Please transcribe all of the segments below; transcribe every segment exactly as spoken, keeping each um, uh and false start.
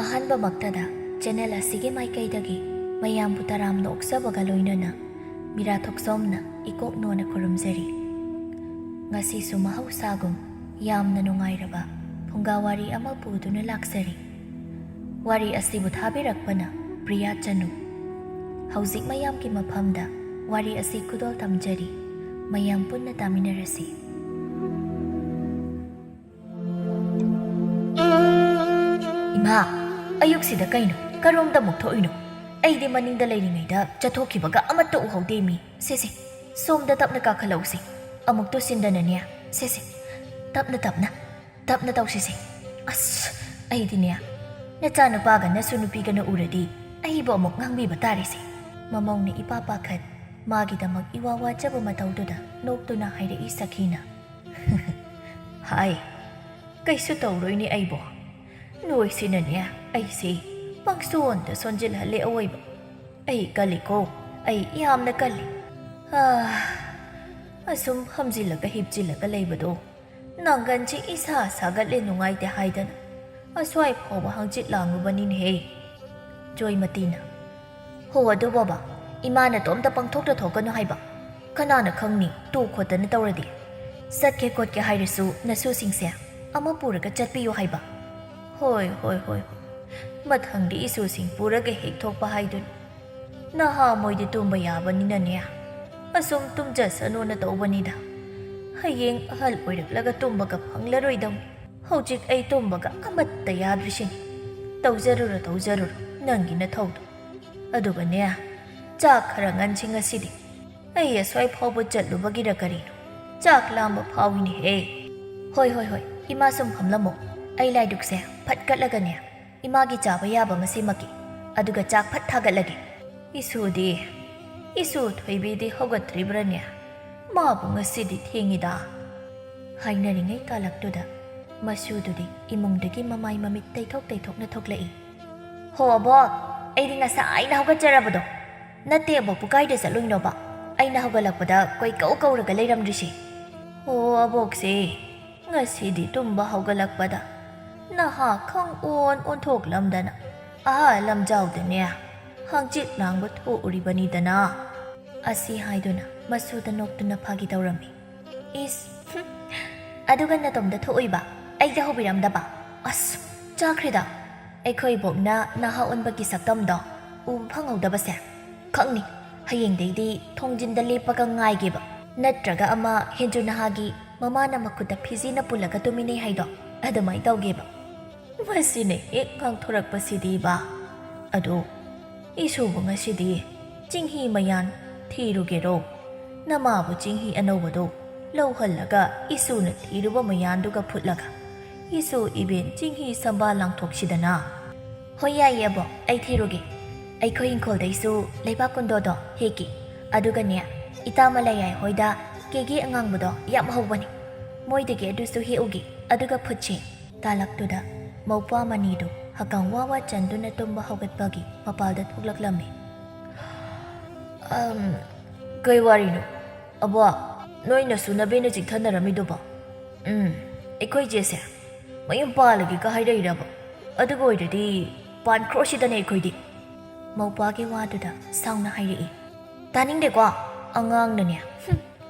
ꯑꯍꯥꯟꯕꯃꯛꯇꯗ channel ꯑꯁꯤꯒꯤ ꯃꯥꯏꯀꯩꯗꯒꯤ ꯃꯌꯥꯝꯕꯨ ꯇꯔꯥꯝꯅ ꯑꯣꯛꯆꯕꯒ ꯂꯣꯏꯅꯅ ꯃꯤꯔꯥ ꯊꯣꯛꯆꯣꯝꯅ ꯏꯀꯣꯛ ꯅꯣꯟꯅ ꯈꯨꯔꯨꯝꯖꯔꯤ꯫ ꯉꯁꯤꯁꯨ ꯃꯍꯧꯁꯥꯒꯨꯝ ꯌꯥꯝꯅ ꯅꯨꯡꯉꯥꯏꯔꯕ ꯐꯨꯡꯒꯥ ꯋꯥꯔꯤ ꯑꯃ ꯄꯨꯗꯨꯅ ꯂꯥꯛꯆꯔꯤ꯫ ꯋꯥꯔꯤ ꯑꯁꯤꯕꯨ ꯊꯥꯕꯤꯔꯛꯄꯅ ꯄ꯭ꯔꯤꯌꯥ ꯆꯅꯨ꯫ ꯍꯧꯖꯤꯛ ꯃꯌꯥꯝꯒꯤ ꯃꯐꯝꯗ ꯋꯥꯔꯤ ꯑꯁꯤ ꯈꯨꯗꯣꯜ ꯇꯝꯖꯔꯤ꯫ ꯃꯌꯥꯝ ꯄꯨꯟꯅ ꯇꯥꯃꯤꯟꯅꯔꯁꯤ꯫ ꯏꯃꯥ, ꯑꯌꯨꯛꯁꯤꯗ ꯀꯩꯅꯣ? ꯀꯔꯣꯝꯗ ꯑꯃꯨꯛ ꯊꯣꯛꯏꯅꯣ? ꯑꯩꯗꯤ ꯃꯅꯤꯡꯗ ꯂꯩꯔꯤꯉꯩꯗ ꯆꯠꯊꯣꯛꯈꯤꯕꯒ ꯑꯃꯠꯇ ꯎꯍꯧꯗꯦ ꯃꯤ꯫ ꯁꯦ, ꯁꯦ, ꯁꯣꯝꯗ ꯇꯞꯅ ꯀꯥꯈꯠꯂꯛꯎꯁꯦ꯫ ꯑꯃꯨꯛ ꯇꯨꯁꯤꯟꯗꯅꯅꯦ꯫ ꯁꯦ, ꯁꯦ, ꯇꯞꯅ, ꯇꯞꯅ, ꯇꯞꯅ ꯇꯧꯁꯤꯁꯦ꯫ ꯑꯁ, ꯑꯩꯗꯤꯅꯦ, ꯅꯆꯥꯅꯨꯄꯥꯒ ꯅꯁꯨ ꯅꯨꯄꯤꯒꯅ ꯎꯔꯗꯤ ꯑꯩꯕꯨ ꯑꯃꯨꯛ ꯉꯥꯡꯕꯤꯕ ꯇꯥꯔꯤꯁꯦ꯫ ꯃꯃꯧꯅ ꯏꯄꯥ ꯄꯥꯈꯠ, ꯃꯥꯒꯤꯗꯃꯛ ꯏꯋꯥ ꯋꯥꯖꯕ ꯃꯇꯧꯗꯨꯗ ꯅꯣꯛꯇꯨꯅ ꯍꯥꯏꯔꯛꯏ ꯁꯈꯤꯅ꯫ ꯍꯥꯏ, ꯀꯩꯁꯨ ꯇꯧꯔꯣꯏꯅꯦ ꯑꯩꯕꯣ꯫ ꯅꯣꯏꯁꯤꯅꯅꯦ ꯑꯩꯁꯦ ꯄꯪꯁꯣꯟꯗ ꯁꯣꯟꯖꯤꯜꯍꯜꯂꯦ ꯑꯑꯣꯏꯕ꯫ ꯑꯩ ꯀꯜꯂꯤꯀꯣ, ꯑꯩ ꯌꯥꯝꯅ ꯀꯜꯂꯤ꯫ ꯑꯥ, ꯑꯁꯨꯝ ꯐꯝꯖꯤꯜꯂꯒ ꯍꯤꯞꯆꯤꯜꯂꯒ ꯂꯩꯕꯗꯣ ꯅꯥꯡꯒꯟꯁꯤ ꯏꯁꯥ ꯁꯥꯒꯠꯂꯦ ꯅꯨꯡꯉꯥꯏꯇꯦ ꯍꯥꯏꯗꯅ ꯑꯁ꯭ꯋꯥꯏ ꯐꯥꯎꯕ ꯍꯪꯆꯤꯠ ꯂꯥꯡꯉꯨꯕꯅꯤꯅꯦꯍꯦ꯫ ꯖꯣꯏꯃꯇꯤꯅ, ꯍꯣ ꯑꯗꯨꯕꯣꯕ, ꯏꯃꯥ ꯅꯇꯣꯝꯇ ꯄꯪꯊꯣꯛꯇ ꯊꯣꯛꯀꯅꯨ ꯍꯥꯏꯕ꯫ ꯀꯅꯥꯅ ꯈꯪꯅꯤ ꯇꯨ ꯈꯣꯠꯇꯅ ꯇꯧꯔꯗꯤ꯫ ꯆꯠꯀꯦ ꯈꯣꯠꯀꯦ ꯍꯥꯏꯔꯁꯨ ꯅꯁꯨꯁꯤꯡꯁꯦ ꯑꯃ ꯄꯨꯔꯒ ꯆꯠꯄꯤꯌꯨ ꯍꯥꯏꯕ꯫ ꯍꯣꯏ, ꯍꯣꯏ, ꯍꯣꯏ, ꯍꯣꯏ꯫ ꯃꯊꯪꯗꯤ ꯏꯁꯨꯁꯤꯡ ꯄꯨꯔꯒ ꯍꯦꯛ ꯊꯣꯛꯄ ꯍꯥꯏꯗꯨꯅꯤ꯫ ꯅꯍꯥ ꯃꯣꯏꯗꯤ ꯇꯨꯝꯕ ꯌꯥꯕꯅꯤꯅꯅꯦ, ꯑꯁꯨꯝ ꯇꯨꯝꯖꯁꯅꯨꯅ ꯇꯧꯕꯅꯤꯗ꯫ ꯍꯌꯦꯡ ꯑꯍꯜ ꯑꯣꯏꯔꯛꯂꯒ ꯇꯨꯝꯕꯒ ꯐꯪꯂꯔꯣꯏꯗꯧꯅꯤ꯫ ꯍꯧꯖꯤꯛ ꯑꯩ ꯇꯨꯝꯕꯒ ꯑꯃꯠꯇ ꯌꯥꯗ꯭ꯔꯤꯁꯤꯅꯤ꯫ ꯇꯧꯖꯔꯨꯔꯣ, ꯇꯧꯖꯔꯨꯔꯣ, ꯅꯪꯒꯤ ꯅꯊꯧꯗꯣ꯫ ꯑꯗꯨꯒꯅꯦ, ꯆꯥꯛ ꯈꯔ ꯉꯟꯁꯤ ꯉꯁꯤꯗꯤ꯫ ꯑꯩ ꯑꯁ꯭ꯋꯥꯏ ꯐꯥꯎꯕ ꯆꯠꯂꯨꯕꯒꯤꯔ ꯀꯔꯤꯅꯣ, ꯆꯥꯛ ꯂꯥꯝꯕ ꯐꯥꯎꯏꯅꯦꯍꯦ꯫ ꯍꯣꯏ, ꯍꯣꯏ, ꯍꯣꯏ, ꯏꯃꯥ ꯁꯨꯝ ꯐꯝꯂꯝꯃꯣ꯫ ꯑꯩ ꯂꯥꯏꯗꯨꯛꯁꯦ ꯐꯠ ꯀꯠꯂꯒꯅꯦ, ꯏꯃꯥꯒꯤ ꯆꯥꯕ ꯌꯥꯕ ꯑꯃ ꯁꯦꯝꯃꯛꯀꯦ꯫ ꯑꯗꯨꯒ ꯆꯥꯛ ꯐꯠ ꯊꯥꯒꯠꯂꯒꯦ꯫ ꯏꯁꯨꯗꯤ, ꯏꯁꯨ ꯊꯣꯏꯕꯤꯗꯤ ꯍꯧꯒꯠꯇ꯭ꯔꯤꯕ꯭ꯔꯅꯦ? ꯃꯥꯕꯨ ꯉꯁꯤꯗꯤ ꯊꯦꯡꯉꯤꯗ꯫ ꯍꯥꯏꯅꯔꯤꯉꯩ ꯀꯥꯂꯛꯇꯨꯗ ꯃꯁꯨꯗꯨꯗꯤ ꯏꯃꯨꯡꯗꯒꯤ ꯃꯃꯥꯏ ꯃꯃꯤꯠ ꯇꯩꯊꯣꯛ ꯇꯩꯊꯣꯛꯅ ꯊꯣꯛꯂꯛꯏ꯫ ꯍꯣ ꯑꯕꯣꯛ, ꯑꯩꯗꯤ ꯉꯁꯥꯏꯅ ꯍꯧꯒꯠꯆꯔꯕꯗꯣ꯫ ꯅꯠꯇꯦ ꯑꯕꯣꯛꯄꯨ ꯀꯥꯏꯗ ꯆꯠꯂꯨꯏꯅꯣꯕ? ꯑꯩꯅ ꯍꯧꯒꯠꯂꯛꯄꯗ ꯀꯣꯏꯀꯧ ꯀꯧꯔꯒ ꯂꯩꯔꯝꯗ꯭ꯔꯤꯁꯤ꯫ ꯍꯣ ꯑꯕꯣꯛꯁꯦ, ꯉꯁꯤꯗꯤ ꯇꯨꯝꯕ ꯍꯧꯒꯠꯂꯛꯄꯗ ꯅꯍꯥ ꯈꯪ ꯑꯣꯟ ꯑꯣꯟꯊꯣꯛꯂꯝꯗꯅ ꯑꯍꯜ ꯂꯝꯖꯥꯎꯗꯅꯦ ꯍꯪꯆꯤꯠ ꯂꯥꯡꯕ ꯊꯣꯛꯎꯔꯤꯕꯅꯤꯗꯅ꯫ ꯑꯁꯤ ꯍꯥꯏꯗꯨꯅ ꯃꯁꯨꯗ ꯅꯣꯛꯇꯨꯅ ꯐꯥꯒꯤ ꯇꯧꯔꯝꯃꯤ꯫ "ꯏꯁ, ꯍꯨꯝ, ꯑꯗꯨꯒ ꯅꯇꯣꯝꯗ ꯊꯣꯛꯎꯏꯕ? ꯑꯩꯗ ꯍꯧꯕꯤꯔꯝꯗꯕ? ꯑꯁ, ꯆꯥꯈ꯭ꯔꯦꯗ꯫ ꯑꯩꯈꯣꯏ ꯕꯣꯛꯅ ꯅꯍꯥ ꯑꯣꯟꯕꯒꯤ ꯁꯛꯇꯝꯗꯣ ꯎꯕ ꯐꯪꯍꯧꯗꯕꯁꯦ꯫ ꯈꯪꯅꯤ, ꯍꯌꯦꯡꯗꯩꯗꯤ ꯊꯣꯡꯖꯤꯟꯗ ꯂꯦꯞꯄꯒ ꯉꯥꯏꯒꯦꯕ꯫ ꯅꯠꯇ꯭ꯔꯒ ꯑꯃ ꯍꯦꯟꯖꯨ ꯅꯍꯥꯒꯤ ꯃꯃꯥꯅ ꯃꯈꯨꯠꯇ ꯐꯤꯖꯤꯅ ꯄꯨꯜꯂꯒ ꯇꯨꯃꯤꯟꯅꯩ ꯍꯥꯏꯗꯣ ꯑꯗꯨꯃꯥꯏꯅ ꯇꯧꯒꯦꯕ꯫ ꯃꯁꯤꯅ ꯍꯦꯛ ꯉꯥꯡꯊꯣꯔꯛꯄꯁꯤꯗꯤꯕ꯫ ꯑꯗꯣ ꯏꯁꯨꯕꯨ ꯉꯁꯤꯗꯤ ꯆꯤꯡꯍꯤ ꯃꯌꯥꯟ ꯊꯤꯔꯨꯒꯦꯔꯣ? ꯅꯃꯥꯕꯨ ꯆꯤꯡꯍꯤ ꯑꯅꯧꯕꯗꯣ ꯂꯧꯍꯜꯂꯒ ꯏꯁꯨꯅ ꯊꯤꯔꯨꯕ ꯃꯌꯥꯟꯗꯨꯒ ꯐꯨꯠꯂꯒ ꯏꯁꯨ ꯏꯕꯦꯟ ꯆꯤꯡꯍꯤ ꯁꯝꯕꯥ ꯂꯥꯡꯊꯣꯛꯁꯤꯗꯅ꯫ ꯍꯣꯏ, ꯌꯥꯏꯌꯦ ꯑꯕꯣꯛ, ꯑꯩ ꯊꯤꯔꯨꯒꯦ꯫ ꯑꯩꯈꯣꯏ ꯏꯪꯈꯣꯜꯗꯩꯁꯨ ꯂꯩꯕꯥꯛ ꯀꯨꯟꯗꯣꯗꯣ ꯍꯦꯛꯀꯦ꯫ ꯑꯗꯨꯒꯅꯦ, ꯏꯇꯥ ꯃꯂꯥꯌꯥꯏ ꯍꯣꯏꯗ ꯀꯦꯒꯦ ꯑꯉꯥꯡꯕꯗꯣ ꯌꯥꯝ ꯍꯧꯕꯅꯦ꯫ ꯃꯣꯏꯗꯒꯤ ꯑꯗꯨꯁꯨ ꯍꯦꯛꯎꯒꯦ, ꯑꯗꯨꯒ ꯐꯨꯠꯁꯦ꯫ ꯇꯥꯂꯛꯇꯨꯗ ꯃꯧꯄ꯭ꯋꯥ ꯃꯅꯤꯗꯨ ꯍꯀꯥꯝ ꯋꯥ ꯋꯥ ꯆꯟꯗꯨꯅ ꯇꯨꯝꯕ ꯍꯧꯒꯠꯄꯒꯤ ꯃꯄꯥꯜꯗ ꯊꯣꯛꯂꯛꯂꯝꯃꯤ꯫ "ꯑꯝ, ꯀꯩ ꯋꯥꯔꯤꯅꯣ? ꯑꯕꯣꯛ, ꯅꯣꯏ ꯅꯁꯨ ꯅꯕꯦꯅ ꯆꯤꯛꯊꯅꯔꯝꯃꯤꯗꯨꯕꯣ?" "ꯎꯝ, ꯑꯩꯈꯣꯏ ꯆꯦꯁꯦ ꯃꯌꯨꯝ ꯄꯥꯜꯂꯒꯦꯒ ꯍꯥꯏꯔꯛꯏꯔꯕ? ꯑꯗꯨꯒ ꯑꯣꯏꯔꯗꯤ ꯄꯥꯟꯈ꯭ꯔꯣ ꯁꯤꯗꯅꯦ ꯑꯩꯈꯣꯏꯗꯤ꯫" ꯃꯧꯄ꯭ꯋꯥꯒꯤ ꯋꯥꯗꯨꯗ ꯁꯥꯎꯅ ꯍꯥꯏꯔꯛꯏ꯫ "ꯇꯥꯅꯤꯡꯗꯦꯀꯣ, ꯑꯉꯥꯡꯅꯅꯦ꯫ ꯍꯨꯝ,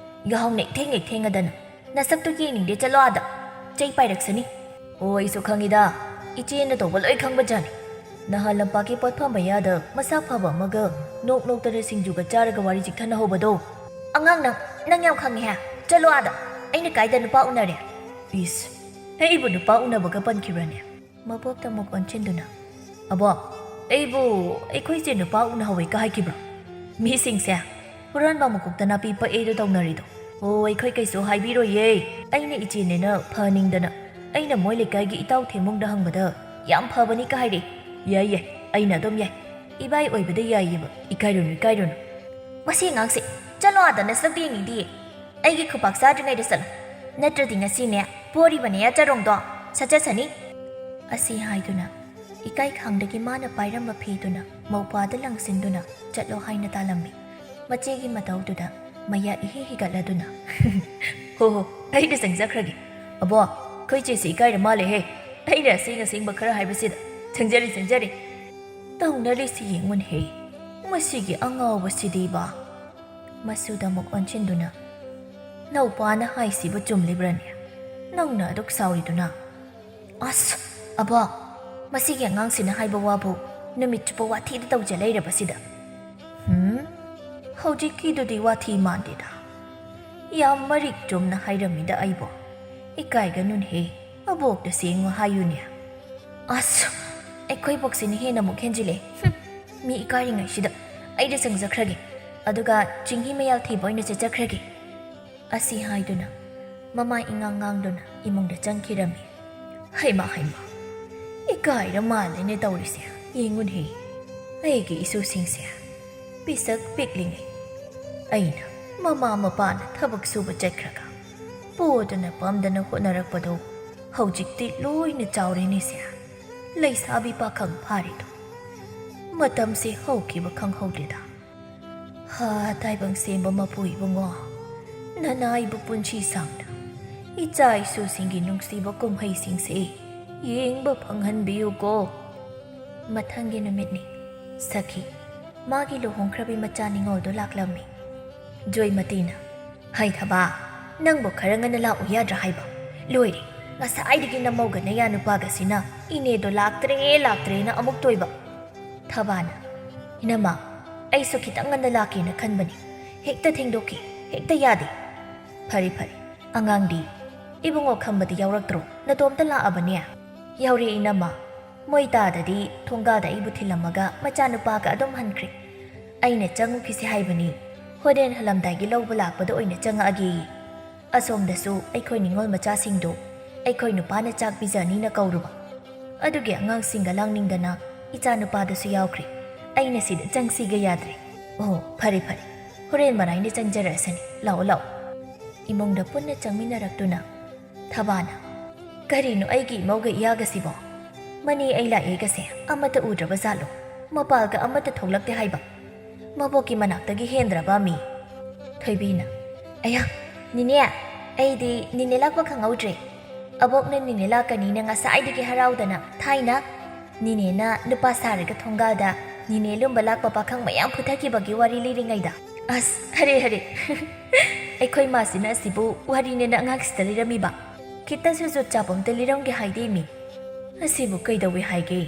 ꯌꯥꯍꯧ ꯅꯦꯛꯊꯦꯡ ꯅꯦꯛꯊꯦꯡꯉꯗꯅ꯫ ꯅꯁꯛꯇꯨ ꯌꯦꯡꯅꯤꯡꯗꯦ, ꯆꯠꯂꯣ ꯑꯥꯗ꯫ ꯆꯩ ꯄꯥꯏꯔꯛꯁꯅꯤ꯫" "ꯑꯣ, ꯑꯩꯁꯨ ꯈꯪꯉꯤꯗ꯫ ꯏꯆꯦꯅ ꯇꯧꯕ ꯂꯣꯏ ꯈꯪꯕꯖꯥꯠꯅꯤ꯫ ꯅꯍꯥꯟ ꯂꯝꯄꯥꯛꯀꯤ ꯄꯣꯠꯐꯝ ꯃꯌꯥꯗ ꯃꯁꯥ ꯐꯕ ꯑꯃꯒ ꯅꯣꯛ ꯅꯣꯛꯇꯅ ꯁꯤꯡꯖꯨꯒ ꯆꯥꯔꯒ ꯋꯥꯔꯤ ꯆꯤꯛꯊꯅꯍꯧꯕꯗꯣ꯫" "ꯑꯉꯥꯡ ꯅꯪ, ꯅꯪ ꯌꯥꯝ ꯈꯪꯉꯦꯍꯦ꯫ ꯆꯠꯂꯣ ꯑꯥꯗ꯫ ꯑꯩꯅ ꯀꯥꯏꯗ ꯅꯨꯄꯥ ꯎꯅꯔꯦ?" "ꯏꯁ, ꯑꯩꯕꯨ ꯅꯨꯄꯥ ꯎꯅꯕꯒ ꯄꯟꯈꯤꯕ꯭ꯔꯅꯦ?" ꯃꯕꯣꯛꯇ ꯑꯃꯨꯛ ꯑꯣꯟꯁꯤꯟꯗꯨꯅ꯫ "ꯑꯕꯣꯛ, ꯑꯩꯕꯨ ꯑꯩꯈꯣꯏ ꯆꯦ ꯅꯨꯄꯥ ꯎꯅꯍꯧꯋꯦꯒ ꯍꯥꯏꯈꯤꯕ꯭ꯔꯣ? ꯃꯤꯁꯤꯡꯁꯦ ꯍꯨꯔꯥꯟꯕ ꯃꯀꯣꯛꯇ ꯅꯥꯄꯤ ꯄꯛꯑꯦꯗꯣ ꯇꯧꯅꯔꯤꯗꯣ꯫" "ꯑꯣ, ꯑꯩꯈꯣꯏ ꯀꯩꯁꯨ ꯍꯥꯏꯕꯤꯔꯣꯏꯌꯦ꯫ ꯑꯩꯅ ꯏꯆꯦꯅꯦꯅ ꯐꯍꯟꯅꯤꯡꯗꯅ ꯑꯩꯅ ꯃꯣꯏ ꯂꯩꯀꯥꯏꯒꯤ ꯏꯇꯥꯎ ꯊꯦꯝꯃꯨꯡꯗ ꯍꯪꯕꯗ ꯌꯥꯝ ꯐꯕꯅꯤꯒ ꯍꯥꯏꯔꯛꯑꯦ꯫" "ꯌꯥꯏ, ꯌꯥꯏ, ꯑꯩꯅ ꯑꯗꯨꯝ ꯌꯥꯏ꯫ ꯏꯕꯥꯏ ꯑꯣꯏꯕꯗ ꯌꯥꯏꯌꯦꯕ, ꯏꯀꯥꯏꯔꯨꯅꯨ, ꯏꯀꯥꯏꯔꯨꯅꯨ꯫" "ꯃꯁꯤ ꯑꯉꯥꯡꯁꯦ, ꯆꯠꯂꯣ ꯑꯥꯗ, ꯅꯁꯛꯇꯨ ꯌꯦꯡꯅꯤꯡꯗꯤꯌꯦ꯫ ꯑꯩꯒꯤ ꯈꯨꯄꯥꯛ ꯆꯥꯗ꯭ꯔꯤꯉꯩꯗ ꯆꯠꯂꯣ꯫ ꯅꯠꯇ꯭ꯔꯗꯤ ꯉꯁꯤꯅꯦ, ꯄꯣꯔꯤꯕꯅꯦ ꯆꯔꯣꯡꯗꯣ꯫ ꯁꯠ ꯆꯠꯁꯅꯤ꯫" ꯑꯁꯤ ꯍꯥꯏꯗꯨꯅ ꯏꯀꯥꯏ ꯈꯥꯡꯗꯒꯤ ꯃꯥꯅ ꯄꯥꯏꯔꯝꯕ ꯐꯤꯗꯨꯅ ꯃꯧꯄ꯭ꯋꯥꯗ ꯂꯪꯁꯤꯟꯗꯨꯅ ꯆꯠꯂꯣ ꯍꯥꯏꯅ ꯇꯥꯂꯝꯃꯤ꯫ ꯃꯆꯦꯒꯤ ꯃꯇꯧꯗꯨꯗ ꯃꯌꯥ ꯏꯍꯤ ꯍꯤꯒꯠꯂꯗꯨꯅ, "ꯍꯣ ꯍꯣ, ꯑꯩꯗ ꯆꯪꯖꯈ꯭ꯔꯒꯦ꯫ ꯑꯕꯣ, ꯑꯩꯈꯣꯏ ꯆꯦꯁꯤ ꯏꯀꯥꯏꯔ ꯃꯥꯜꯂꯦꯍꯦ꯫ ꯑꯩꯅ ꯑꯁꯦꯡ ꯑꯁꯦꯡꯕ ꯈꯔ ꯍꯥꯏꯕꯁꯤꯗ꯫ ꯆꯪꯖꯔꯤ, ꯆꯪꯖꯔꯤ꯫ ꯇꯧꯅꯔꯤꯁꯤ ꯌꯦꯡꯉꯨꯅꯦꯍꯦ, ꯃꯁꯤꯒꯤ ꯑꯉꯥꯎꯕꯁꯤꯗꯤꯕ꯫ ꯃꯁꯨꯗ ꯑꯃꯨꯛ ꯑꯣꯟꯁꯤꯟꯗꯨꯅ, "ꯅꯧꯄꯥꯅ ꯍꯥꯏꯁꯤꯕꯨ ꯆꯨꯝꯂꯤꯕ꯭ꯔꯅꯦ? ꯅꯪꯅ ꯑꯗꯨꯛ ꯁꯥꯎꯔꯤꯗꯨꯅ?" "ꯑꯁ, ꯑꯕꯣ, ꯃꯁꯤꯒꯤ ꯑꯉꯥꯡꯁꯤꯅ ꯍꯥꯏꯕ ꯋꯥꯕꯨ ꯅꯨꯃꯤꯠ ꯆꯨꯞꯄ ꯋꯥꯊꯤꯗ ꯇꯧꯖ ꯂꯩꯔꯕꯁꯤꯗ꯫ ꯍꯨꯝ, ꯍꯧꯖꯤꯛꯀꯤꯗꯨꯗꯤ ꯋꯥꯊꯤ ꯃꯥꯟꯗꯦꯗ꯫ ꯌꯥꯝ ꯃꯔꯤꯛ ꯆꯨꯝꯅ ꯍꯥꯏꯔꯝꯃꯤꯗ ꯑꯩꯕꯣ꯫ ꯏꯀꯥꯏꯒꯅꯨꯅꯦꯍꯦ, ꯑꯕꯣꯛꯇ ꯁꯦꯡꯉꯨ ꯍꯥꯏꯌꯨꯅꯦ꯫" "ꯑꯁ, ꯑꯩꯈꯣꯏ ꯕꯣꯛꯁꯤꯅ ꯍꯦꯟꯅ ꯑꯃꯨꯛ ꯍꯦꯟꯖꯤꯜꯂꯦ꯫ ꯍꯨꯝ, ꯃꯤ ꯏꯀꯥꯏꯔꯤꯉꯩꯁꯤꯗ ꯑꯩꯗ ꯆꯪꯖꯈ꯭ꯔꯒꯦ, ꯑꯗꯨꯒ ꯆꯤꯡꯍꯤ ꯃꯌꯥꯜ ꯊꯤꯕ ꯑꯣꯏꯅ ꯆꯠꯆꯈ꯭ꯔꯒꯦ꯫" ꯑꯁꯤ ꯍꯥꯏꯗꯨꯅ ꯃꯃꯥꯏ ꯏꯉꯥꯡ ꯉꯥꯡꯗꯨꯅ ꯏꯃꯨꯡꯗ ꯆꯪꯈꯤꯔꯝꯃꯤ꯫ ꯍꯩꯃꯥ, ꯍꯩꯃꯥ, ꯏꯀꯥꯏꯔ ꯃꯥꯜꯂꯦꯅꯦ ꯇꯧꯔꯤꯁꯦ꯫ ꯌꯦꯡꯉꯨꯅꯦꯍꯦ, ꯑꯩꯒꯤ ꯏꯁꯨꯁꯤꯡꯁꯦ꯫ ꯄꯤꯁꯛ ꯄꯤꯛꯂꯤꯉꯩ ꯑꯩꯅ ꯃꯃꯥ ꯃꯄꯥꯅ ꯊꯕꯛ ꯁꯨꯕ ꯆꯠꯈ꯭ꯔꯒ ꯄꯣꯗꯅ ꯄꯝꯗꯅ ꯍꯣꯠꯅꯔꯛꯄꯗꯣ ꯍꯧꯖꯤꯛꯇꯤ ꯂꯣꯏꯅ ꯆꯥꯎꯔꯦꯅꯦꯁꯦ꯫ ꯂꯩꯁꯥꯕꯤ ꯄꯥꯈꯪ ꯐꯥꯔꯦꯗꯣ꯫ ꯃꯇꯝꯁꯦ ꯍꯧꯈꯤꯕ ꯈꯪꯍꯧꯗꯦꯗ꯫ ꯍꯥ, ꯇꯥꯏꯕꯪ ꯁꯦꯝꯕ ꯃꯄꯨ ꯏꯕꯨꯡꯉꯣ, ꯅꯅꯥꯏꯕ ꯄꯨꯟꯁꯤ ꯁꯥꯡꯅ ꯏꯆꯥ ꯏꯁꯨꯁꯤꯡꯒꯤ ꯅꯨꯡꯁꯤꯕ ꯀꯨꯝꯍꯩꯁꯤꯡꯁꯦ ꯌꯦꯡꯕ ꯐꯪꯍꯟꯕꯤꯌꯨꯀꯣ꯫ ꯃꯊꯪꯒꯤ ꯅꯨꯃꯤꯠꯅꯤ꯫ ꯁꯈꯤ, ꯃꯥꯒꯤ ꯂꯨꯍꯣꯡꯈ꯭ꯔꯕꯤ ꯃꯆꯥ ꯅꯤꯉꯣꯜꯗꯣ ꯂꯥꯛꯂꯝꯃꯤ꯫ ꯖꯣꯏꯃꯇꯤꯅ, "ꯍꯩ ꯊꯕꯥ, ꯅꯪꯕꯨ ꯈꯔ ꯉꯟꯅ ꯂꯥꯛꯎ ꯌꯥꯗ꯭ꯔꯥ ꯍꯥꯏꯕ? ꯂꯣꯏꯔꯦ, ꯉꯁꯥꯏꯗꯒꯤ ꯅꯃꯧꯒ ꯅꯌꯥ ꯅꯨꯄꯥꯒꯁꯤꯅ ꯏꯅꯦꯗꯣ ꯂꯥꯛꯇ꯭ꯔꯦ, ꯂꯥꯛꯇ꯭ꯔꯦꯅ ꯑꯃꯨꯛ ꯇꯣꯏꯕ꯫" ꯊꯕꯥꯅ, "ꯏꯅꯝꯃ, ꯑꯩꯁꯨ ꯈꯤꯇꯪ ꯉꯟꯅ ꯂꯥꯛꯀꯦꯅ ꯈꯟꯕꯅꯤ꯫ ꯍꯦꯛꯇ ꯊꯦꯡꯗꯣꯛꯈꯤ, ꯍꯦꯛꯇ ꯌꯥꯗꯦ꯫" "ꯐꯔꯦ, ꯐꯔꯦ꯫ ꯑꯉꯥꯡꯗꯤ? ꯏꯕꯨꯡꯉꯣ ꯈꯝꯕꯗꯤ ꯌꯥꯎꯔꯛꯇ꯭ꯔꯣ? ꯅꯇꯣꯝꯇ ꯂꯥꯛꯑꯕꯅꯦ?" "ꯌꯥꯎꯔꯦ, ꯏꯅꯝꯃ꯫ ꯃꯣꯏ ꯇꯥꯗꯗꯤ ꯊꯣꯡꯒꯥꯗ ꯑꯩꯕꯨ ꯊꯤꯜꯂꯝꯃꯒ ꯃꯆꯥꯅꯨꯄꯥꯒ ꯑꯗꯨꯝ ꯍꯟꯈ꯭ꯔꯦ꯫ ꯑꯩꯅ ꯆꯪꯉꯨꯈꯤꯁꯦ ꯍꯥꯏꯕꯅꯤ꯫ ꯍꯣꯔꯦꯟ ꯍꯜꯂꯝꯗꯥꯏꯒꯤ ꯂꯧꯕ ꯂꯥꯛꯄꯗ ꯑꯣꯏꯅ ꯆꯪꯉꯛꯑꯒꯦꯌꯦ꯫ ꯑꯁꯣꯝꯗꯁꯨ ꯑꯩꯈꯣꯏ ꯅꯤꯉꯣꯜ ꯃꯆꯥꯁꯤꯡꯗꯣ ꯑꯩꯈꯣꯏ ꯅꯨꯄꯥꯅ ꯆꯥꯛ ꯄꯤꯖꯅꯤꯅ ꯀꯧꯔꯨꯕ꯫ ꯑꯗꯨꯒꯤ ꯑꯉꯥꯡꯁꯤꯡꯒ ꯂꯥꯡꯅꯤꯡꯗꯅ ꯏꯆꯥ ꯅꯨꯄꯥꯗꯨꯁꯨ ꯌꯥꯎꯈ꯭ꯔꯦ꯫ ꯑꯩꯅ ꯁꯤꯗ ꯆꯪꯁꯤꯒ ꯌꯥꯗ꯭ꯔꯦ꯫" "ꯑꯣ, ꯐꯔꯦ, ꯐꯔꯦ꯫ ꯍꯣꯔꯦꯟ ꯃꯔꯥꯏꯅ ꯆꯪꯖꯔꯛꯑꯁꯅꯤ꯫ ꯂꯥꯛꯑꯣ, ꯂꯥꯛꯑꯣ꯫" ꯏꯃꯨꯡꯗ ꯄꯨꯟꯅ ꯆꯪꯃꯤꯟꯅꯔꯛꯇꯨꯅ ꯊꯕꯥꯅ, "ꯀꯔꯤꯅꯣ ꯑꯩꯒꯤ ꯏꯃꯧꯒ ꯏꯌꯥꯒꯁꯤꯕꯣ? ꯃꯅꯦ ꯑꯩ ꯂꯥꯛꯑꯦꯒꯁꯦ ꯑꯃꯠꯇ ꯎꯗ꯭ꯔꯕ ꯖꯥꯠꯂꯣ? ꯃꯄꯥꯜꯒ ꯑꯃꯠꯇ ꯊꯣꯛꯂꯛꯇꯦ ꯍꯥꯏꯕ? ꯃꯕꯣꯛꯀꯤ ꯃꯅꯥꯛꯇꯒꯤ ꯍꯦꯟꯗ꯭ꯔꯕ ꯃꯤ?" ꯊꯣꯏꯕꯤꯅ, "ꯑꯌꯥ, ꯅꯤꯅꯦ, ꯑꯩꯗꯤ ꯅꯤꯅꯦ ꯂꯥꯛꯄ ꯈꯪꯍꯧꯗ꯭ꯔꯦ꯫ ꯑꯕꯣꯛꯅ ꯅꯤꯅꯦ ꯂꯥꯛꯀꯅꯤꯅ ꯉꯁꯥꯏꯗꯒꯤ ꯍꯔꯥꯎꯗꯅ, ꯊꯥꯏꯅ ꯅꯤꯅꯦꯅ ꯅꯨꯄꯥ ꯁꯥꯔꯒ ꯊꯣꯡꯒꯥꯜꯗ ꯅꯤꯅꯦ ꯂꯨꯝꯕ ꯂꯥꯛꯄ ꯄꯥꯈꯪ ꯃꯌꯥꯝ ꯐꯨꯊꯈꯤꯕꯒꯤ ꯋꯥꯔꯤ ꯂꯤꯔꯤꯉꯩꯗ꯫ ꯑꯁ, ꯍꯔꯦ, ꯍꯔꯦ꯫ ꯑꯩꯈꯣꯏ ꯃꯥꯁꯤꯅ ꯑꯁꯤꯕꯨ ꯋꯥꯔꯤꯅꯦꯅ ꯑꯉꯥꯡꯁꯤꯗ ꯂꯤꯔꯝꯃꯤꯕ꯫ ꯈꯤꯇꯁꯨ ꯖꯨꯠ ꯆꯥꯕ ꯑꯝꯇ ꯂꯤꯔꯝꯒꯦ ꯍꯥꯏꯗꯦ ꯃꯤ꯫ ꯑꯁꯤꯕꯨ ꯀꯩꯗꯧꯏ ꯍꯥꯏꯒꯦ?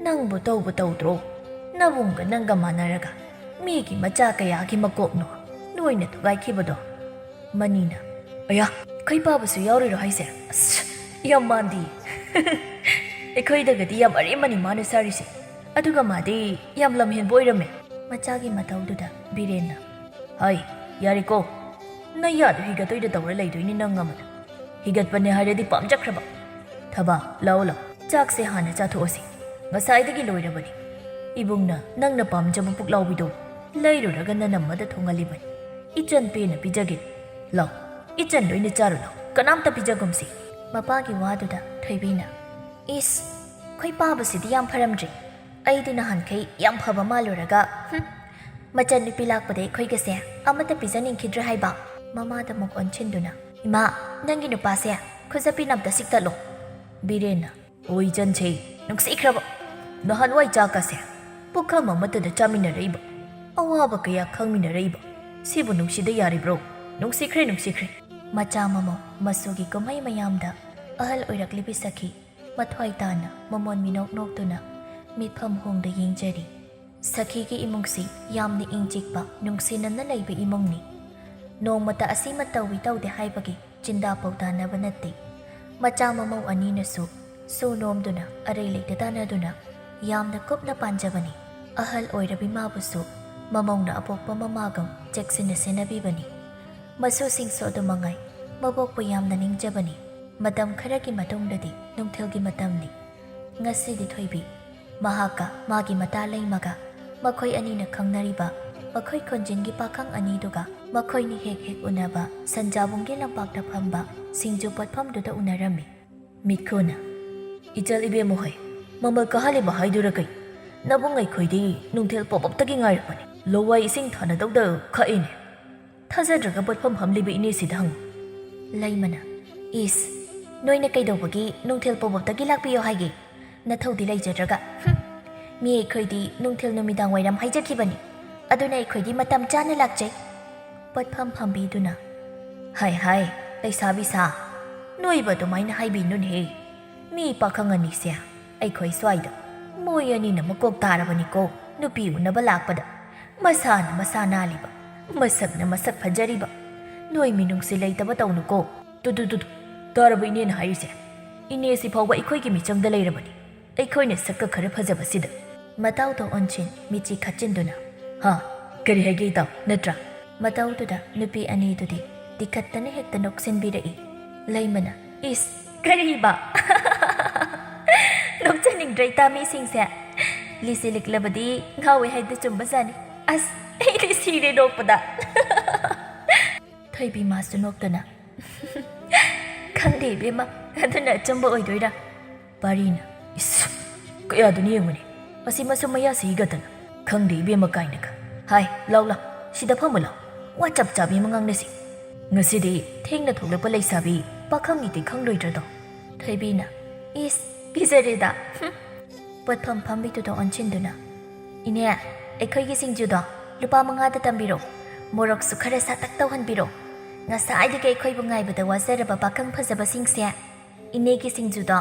ꯅꯪꯕꯨ ꯇꯧꯕꯨ ꯇꯧꯗ꯭ꯔꯣ? ꯅꯕꯨꯡꯒ ꯅꯪꯒ ꯃꯥꯟꯅꯔꯒ ꯃꯤꯒꯤ ꯃꯆꯥ ꯀꯌꯥꯒꯤ ꯃꯀꯣꯛꯅꯣ ꯅꯣꯏꯅ ꯊꯨꯒꯥꯏꯈꯤꯕꯗꯣ? ꯃꯅꯤꯅ, ꯑꯌꯥ, ꯈꯩꯄꯥꯕꯁꯨ ꯌꯥꯎꯔꯤꯔꯣ ꯍꯥꯏꯁꯦ? ꯑꯁ, ꯌꯥꯝ ꯃꯥꯟꯗꯤ꯫ ꯑꯩꯈꯣꯏꯗꯒꯗꯤ ꯌꯥꯝ ꯑꯔꯦꯝꯕꯅꯤ ꯃꯥꯅ ꯁꯥꯔꯤꯁꯦ꯫ ꯑꯗꯨꯒ ꯃꯥꯗꯤ ꯌꯥꯝ ꯂꯝꯍꯦꯟꯕ ꯑꯣꯏꯔꯝꯃꯦ꯫ ꯃꯆꯥꯒꯤ ꯃꯇꯧꯗꯨꯗ ꯕꯤꯔꯦꯟꯅ, ꯍꯩ, ꯌꯥꯔꯦꯀꯣ꯫ ꯅꯌꯥꯗꯣ ꯍꯤꯒꯠꯇꯣꯏꯗ ꯇꯧꯔ ꯂꯩꯗꯣꯏꯅꯤ ꯅꯪ ꯑꯃꯅ꯫ ꯍꯤꯒꯠꯄꯅꯦ ꯍꯥꯏꯔꯗꯤ ꯄꯥꯝꯖꯈ꯭ꯔꯕ꯫ ꯊꯕꯥ, ꯂꯥꯛꯑꯣ ꯂꯥꯛꯑꯣ, ꯆꯥꯛꯁꯦ ꯍꯥꯟꯅ ꯆꯥꯊꯣꯛꯑꯁꯤ꯫ ꯉꯁꯥꯏꯗꯒꯤ ꯂꯣꯏꯔꯕꯅꯤ꯫ ꯏꯕꯨꯡꯅ ꯅꯪꯅ ꯄꯥꯝꯖꯕ ꯄꯨꯛꯂꯥꯎꯕꯤꯗꯣ ꯂꯩꯔꯨꯔꯒ ꯅꯅꯝꯃꯗ ꯊꯣꯡꯍꯜꯂꯤꯕꯅꯤ꯫ ꯏꯆꯟ ꯄꯦꯟꯅ ꯄꯤꯖꯒꯦ꯫ ꯂꯥꯛꯑꯣ, ꯏꯆꯟ ꯂꯣꯏꯅ ꯆꯥꯔꯨ ꯂꯥꯛꯑꯣ, ꯀꯅꯥꯝꯇ ꯄꯤꯖꯒꯨꯝꯁꯤ꯫ ꯃꯄꯥꯒꯤ ꯋꯥꯗꯨꯗ ꯊꯣꯏꯕꯤꯅ, ꯏꯁ, ꯈꯣꯏ ꯄꯥꯕꯁꯤꯗꯤ ꯌꯥꯝ ꯐꯔꯝꯗ꯭ꯔꯦ꯫ ꯑꯩꯗꯤ ꯅꯍꯥꯟꯈꯩ ꯌꯥꯝ ꯐꯕ ꯃꯥꯜꯂꯨꯔꯒ, ꯍꯨꯝ, ꯃꯆꯟꯅꯨꯄꯤ ꯂꯥꯛꯄꯗ ꯑꯩꯈꯣꯏꯒꯁꯦ ꯑꯃꯠꯇ ꯄꯤꯖꯅꯤꯡꯈꯤꯗ꯭ꯔꯦ ꯍꯥꯏꯕ꯫ ꯃꯃꯥꯗ ꯑꯃꯨꯛ ꯑꯣꯟꯁꯤꯟꯗꯨꯅ, ꯏꯃꯥ, ꯅꯪꯒꯤ ꯅꯨꯄꯥꯁꯦ ꯈꯨꯖꯄꯤꯅ ꯑꯝꯇ ꯁꯤꯛꯇꯠꯂꯣ꯫ ꯕꯤꯔꯦꯟꯅ, ꯑꯣ ꯏꯆꯟꯁꯦ, ꯅꯨꯡꯁꯤꯈ꯭ꯔꯕ꯫ ꯅꯍꯥꯟꯋꯥꯏ ꯆꯥꯛꯀꯁꯦ ꯄꯨꯈꯝ ꯑꯃꯠꯇꯗ ꯆꯥꯃꯤꯟꯅꯔꯛꯏꯕ, ꯑꯋꯥꯕ ꯀꯌꯥ ꯈꯪꯃꯤꯟꯅꯔꯛꯏꯕ, ꯁꯤꯕꯨ ꯅꯨꯡꯁꯤꯗ ꯌꯥꯔꯤꯕ꯭ꯔꯣ? ꯅꯨꯡꯁꯤꯈ꯭ꯔꯦ, ꯅꯨꯡꯁꯤꯈ꯭ꯔꯦ꯫ ꯃꯆꯥ ꯃꯃꯧ ꯃꯁꯨꯒꯤ ꯀꯨꯝꯍꯩ ꯃꯌꯥꯝꯗ ꯑꯍꯜ ꯑꯣꯏꯔꯛꯂꯤꯕꯤ ꯁꯈꯤ ꯃꯊ꯭ꯋꯥꯏ ꯇꯥꯅ ꯃꯃꯣꯟ ꯃꯤꯅꯣꯛ ꯅꯣꯛꯇꯨꯅ ꯃꯤꯠꯐꯝ ꯍꯣꯡꯗ ꯌꯦꯡꯖꯔꯤ꯫ ꯁꯈꯤꯒꯤ ꯏꯃꯨꯡꯁꯤ ꯌꯥꯝꯅ ꯏꯪ ꯆꯤꯛꯄ, ꯅꯨꯡꯁꯤꯅꯅ ꯂꯩꯕ ꯏꯃꯨꯡꯅꯤ꯫ ꯅꯣꯡꯃꯇ ꯑꯁꯤꯃ ꯇꯧꯏ ꯇꯧꯗꯦ ꯍꯥꯏꯕꯒꯤ ꯆꯤꯟꯗꯥ ꯄꯥꯎꯗꯥꯅꯕ ꯅꯠꯇꯦ꯫ ꯃꯆꯥ ꯃꯃꯧ ꯑꯅꯤꯅꯁꯨ ꯁꯨ ꯅꯣꯝꯗꯨꯅ ꯑꯔꯩ ꯂꯩꯇ ꯇꯥꯟꯅꯗꯨꯅ ꯌꯥꯝꯅ ꯀꯨꯞꯅ ꯄꯥꯟꯖꯕꯅꯤ꯫ ꯑꯍꯜ ꯑꯣꯏꯔꯕꯤ ꯃꯥꯕꯨꯁꯨ ꯃꯃꯧꯅ ꯑꯄꯣꯛꯄ ꯃꯃꯥꯒꯨꯝ ꯆꯦꯛꯁꯤꯟꯅ ꯁꯦꯟꯅꯕꯤꯕꯅꯤ꯫ ꯃꯁꯨꯁꯤꯡꯁꯨ ꯑꯗꯨ ꯃꯉꯥꯏ, ꯃꯕꯣꯛꯄꯨ ꯌꯥꯝꯅ ꯅꯤꯡꯖꯕꯅꯤ꯫ ꯃꯇꯝ ꯈꯔꯒꯤ ꯃꯇꯨꯡꯗꯗꯤ ꯅꯨꯡꯊꯤꯜꯒꯤ ꯃꯇꯝꯅꯤ꯫ ꯉꯁꯤꯗꯤ ꯊꯣꯏꯕꯤ, ꯃꯍꯥꯛꯀ ꯃꯥꯒꯤ ꯃꯇꯥ ꯂꯩꯃꯒ, ꯃꯈꯣꯏ ꯑꯅꯤꯅ ꯈꯪꯅꯔꯤꯕ ꯃꯈꯣꯏ ꯈꯨꯟꯖꯤꯟꯒꯤ ꯄꯥꯈꯪ ꯑꯅꯤꯗꯨꯒ ꯃꯈꯣꯏꯅꯤ ꯍꯦꯛ ꯍꯦꯛ ꯎꯅꯕ ꯁꯟꯖꯥꯕꯨꯡꯒꯤ ꯂꯝꯄꯥꯛꯇ ꯐꯝꯕ ꯁꯤꯡꯖꯨ ꯄꯣꯠꯐꯝꯗꯨꯗ ꯎꯅꯔꯝꯃꯤ꯫ ꯃꯤꯠꯈꯨꯅ, ꯏꯆꯜ ꯏꯕꯦꯝꯃ ꯍꯣꯏ, ꯃꯃꯜ ꯀꯥꯍꯜꯂꯤꯕ ꯍꯥꯏꯗꯨꯔ ꯀꯩ? ꯅꯕꯨꯡ ꯑꯩꯈꯣꯏꯗꯤ ꯅꯨꯡꯊꯤꯜ ꯄꯣꯞ ꯑꯞꯇꯒꯤ ꯉꯥꯏꯔꯛꯄꯅꯤ꯫ ꯂꯋꯥꯏ ꯏꯁꯤꯡ ꯊꯥꯅꯗꯧꯗ ꯈꯛꯏꯅꯦ꯫ ꯊꯥꯖꯗ꯭ꯔꯒ ꯄꯣꯠꯐꯝ ꯐꯝꯂꯤꯕ ꯏꯅꯦꯁꯤꯗ ꯍꯪꯉꯨ꯫ ꯂꯩꯃꯅ, ꯏꯁ, ꯅꯣꯏꯅ ꯀꯩꯗꯧꯕꯒꯤ ꯅꯨꯡꯊꯤꯜ ꯄꯣꯕꯞꯇꯒꯤ ꯂꯥꯛꯄꯤꯌꯣ ꯍꯥꯏꯒꯦ? ꯅꯊꯧꯗꯤ ꯂꯩꯖꯗ꯭ꯔꯒ꯫ ꯍꯨꯝ, ꯃꯤ ꯑꯩꯈꯣꯏꯗꯤ ꯅꯨꯡꯊꯤꯜ ꯅꯨꯃꯤꯗꯥꯡ ꯋꯥꯏꯔꯝ ꯍꯥꯏꯖꯈꯤꯕꯅꯤ, ꯑꯗꯨꯅ ꯑꯩꯈꯣꯏꯗꯤ ꯃꯇꯝ ꯆꯥꯅ ꯂꯥꯛꯆꯩ꯫ ꯄꯣꯠꯐꯝ ꯐꯝꯕꯤꯗꯨꯅ, ꯍꯥꯏ ꯍꯥꯏ, ꯂꯩꯁꯥꯕꯤ ꯁꯥ, ꯅꯣꯏꯕ ꯑꯗꯨꯃꯥꯏꯅ ꯍꯥꯏꯕꯤꯅꯨꯅꯦꯍꯦ꯫ ꯃꯤ ꯄꯥꯈꯪ ꯑꯅꯤꯁꯦ ꯑꯩꯈꯣꯏ ꯁ꯭ꯋꯥꯏꯗ ꯃꯣꯏ ꯑꯅꯤꯅ ꯃꯀꯣꯛ ꯇꯥꯔꯕꯅꯤꯀꯣ꯫ ꯅꯨꯄꯤ ꯎꯅꯕ ꯂꯥꯛꯄꯗ ꯃꯁꯥꯅ ꯃꯁꯥ ꯅꯥꯜꯂꯤꯕ, ꯃꯁꯛꯅ ꯃꯁꯛ ꯐꯖꯔꯤꯕ꯫ ꯅꯣꯏ ꯃꯤꯅꯨꯡꯁꯤ ꯂꯩꯇꯕ ꯇꯧꯅꯨꯀꯣ꯫ ꯇꯨ, ꯇꯨ, ꯇꯨ, ꯇꯨ, ꯇꯥꯔꯕ ꯏꯅꯦꯅ ꯍꯥꯏꯔꯤꯁꯦ? ꯏꯅꯦꯁꯤ ꯐꯥꯎꯕ ꯑꯩꯈꯣꯏꯒꯤ ꯃꯤꯆꯪꯗ ꯂꯩꯔꯕꯅꯤ꯫ ꯑꯩꯈꯣꯏꯅ ꯁꯛꯀ ꯈꯔ ꯐꯖꯕꯁꯤꯗ꯫ ꯃꯇꯥꯎꯗ ꯑꯣꯟꯁꯤꯟ ꯃꯤꯠꯆꯤ ꯈꯠꯆꯤꯟꯗꯨꯅ, ꯍꯥ? ꯀꯔꯤ ꯍꯥꯏꯒꯦ ꯏꯇꯥꯎ, ꯅꯠꯇ꯭ꯔꯥ? ꯃꯇꯧꯗꯨꯗ ꯅꯨꯄꯤ ꯑꯅꯤꯗꯨꯗꯤ ꯇꯤꯈꯠꯇꯅ ꯍꯦꯛꯇ ꯅꯣꯛꯁꯤꯟꯕꯤꯔꯛꯏ꯫ ꯂꯩꯃꯅ, ꯏꯁ, ꯀꯔꯤꯕ? ꯅꯣꯛꯆꯅꯤꯡꯗ꯭ꯔ ꯏꯇꯥ ꯃꯤꯁꯤꯡꯁꯦ? ꯂꯤꯁꯤ ꯂꯤꯛꯂꯕꯗꯤ ꯉꯥꯎꯋꯦ ꯍꯥꯏꯗꯨ ꯆꯨꯝꯕꯖꯥꯠꯅꯤ꯫ ꯑꯁ, ꯑꯩꯗꯤ ꯁꯤꯔꯦ ꯅꯣꯛꯄꯗ꯫ ꯊꯣꯏꯕꯤ ꯃꯥꯁꯨ ꯅꯣꯛꯇꯅ, ꯈꯪꯗꯦ ꯏꯕꯦꯝꯃ, ꯑꯗꯨꯅ ꯑꯆꯨꯝꯕ ꯑꯣꯏꯗꯣꯏꯔꯥ? ꯄꯥꯔꯤꯅ, ꯏꯁ, ꯀꯌꯥꯗꯨꯅ ꯌꯦꯡꯉꯨꯅꯦ, ꯑꯁꯤ ꯃꯁꯨ ꯃꯌꯥ ꯁꯤꯒꯗꯅ꯫ ꯈꯪꯗꯦ ꯏꯕꯦꯝꯃ ꯀꯥꯏꯅꯒ꯫ ꯍꯥꯏ, ꯂꯥꯎ ꯂꯥꯎ, ꯁꯤꯗ ꯐꯝꯃꯨ ꯂꯥꯎ, ꯋꯥ ꯆꯞ ꯆꯥꯕꯤ ꯑꯃ ꯉꯥꯡꯅꯁꯤ꯫ ꯉꯁꯤꯗꯤ ꯊꯦꯡꯅ ꯊꯣꯛꯂꯛꯄ ꯂꯩꯁꯥꯕꯤ ꯄꯥꯈꯪꯒꯤꯗꯤ ꯈꯪꯂꯣꯏꯗ꯭ꯔꯗꯣ? ꯊꯣꯏꯕꯤꯅ, ꯏꯁ, ꯀꯤꯖꯔꯦꯗ꯫ ꯍꯨꯝ꯫ ꯄꯣꯠꯐꯝ ꯐꯝꯕꯤꯗꯨꯗ ꯑꯣꯟꯁꯤꯟꯗꯨꯅ, ꯏꯅꯦ, ꯑꯩꯈꯣꯏꯒꯤ ꯁꯤꯡꯖꯨꯗꯣ ꯂꯨꯄꯥ ꯃꯉꯥꯗ ꯇꯝꯕꯤꯔꯣ, ꯃꯣꯔꯣꯛꯁꯨ ꯈꯔ ꯁꯥꯇꯛ ꯇꯧꯍꯟꯕꯤꯔꯣ꯫ ꯉꯁꯥꯏꯗꯒꯤ ꯑꯩꯈꯣꯏꯕꯨ ꯉꯥꯏꯕꯗ ꯋꯥꯖꯔꯕ ꯄꯥꯈꯪ ꯐꯖꯕꯁꯤꯡꯁꯦ, ꯏꯅꯦꯒꯤ ꯁꯤꯡꯖꯨꯗꯣ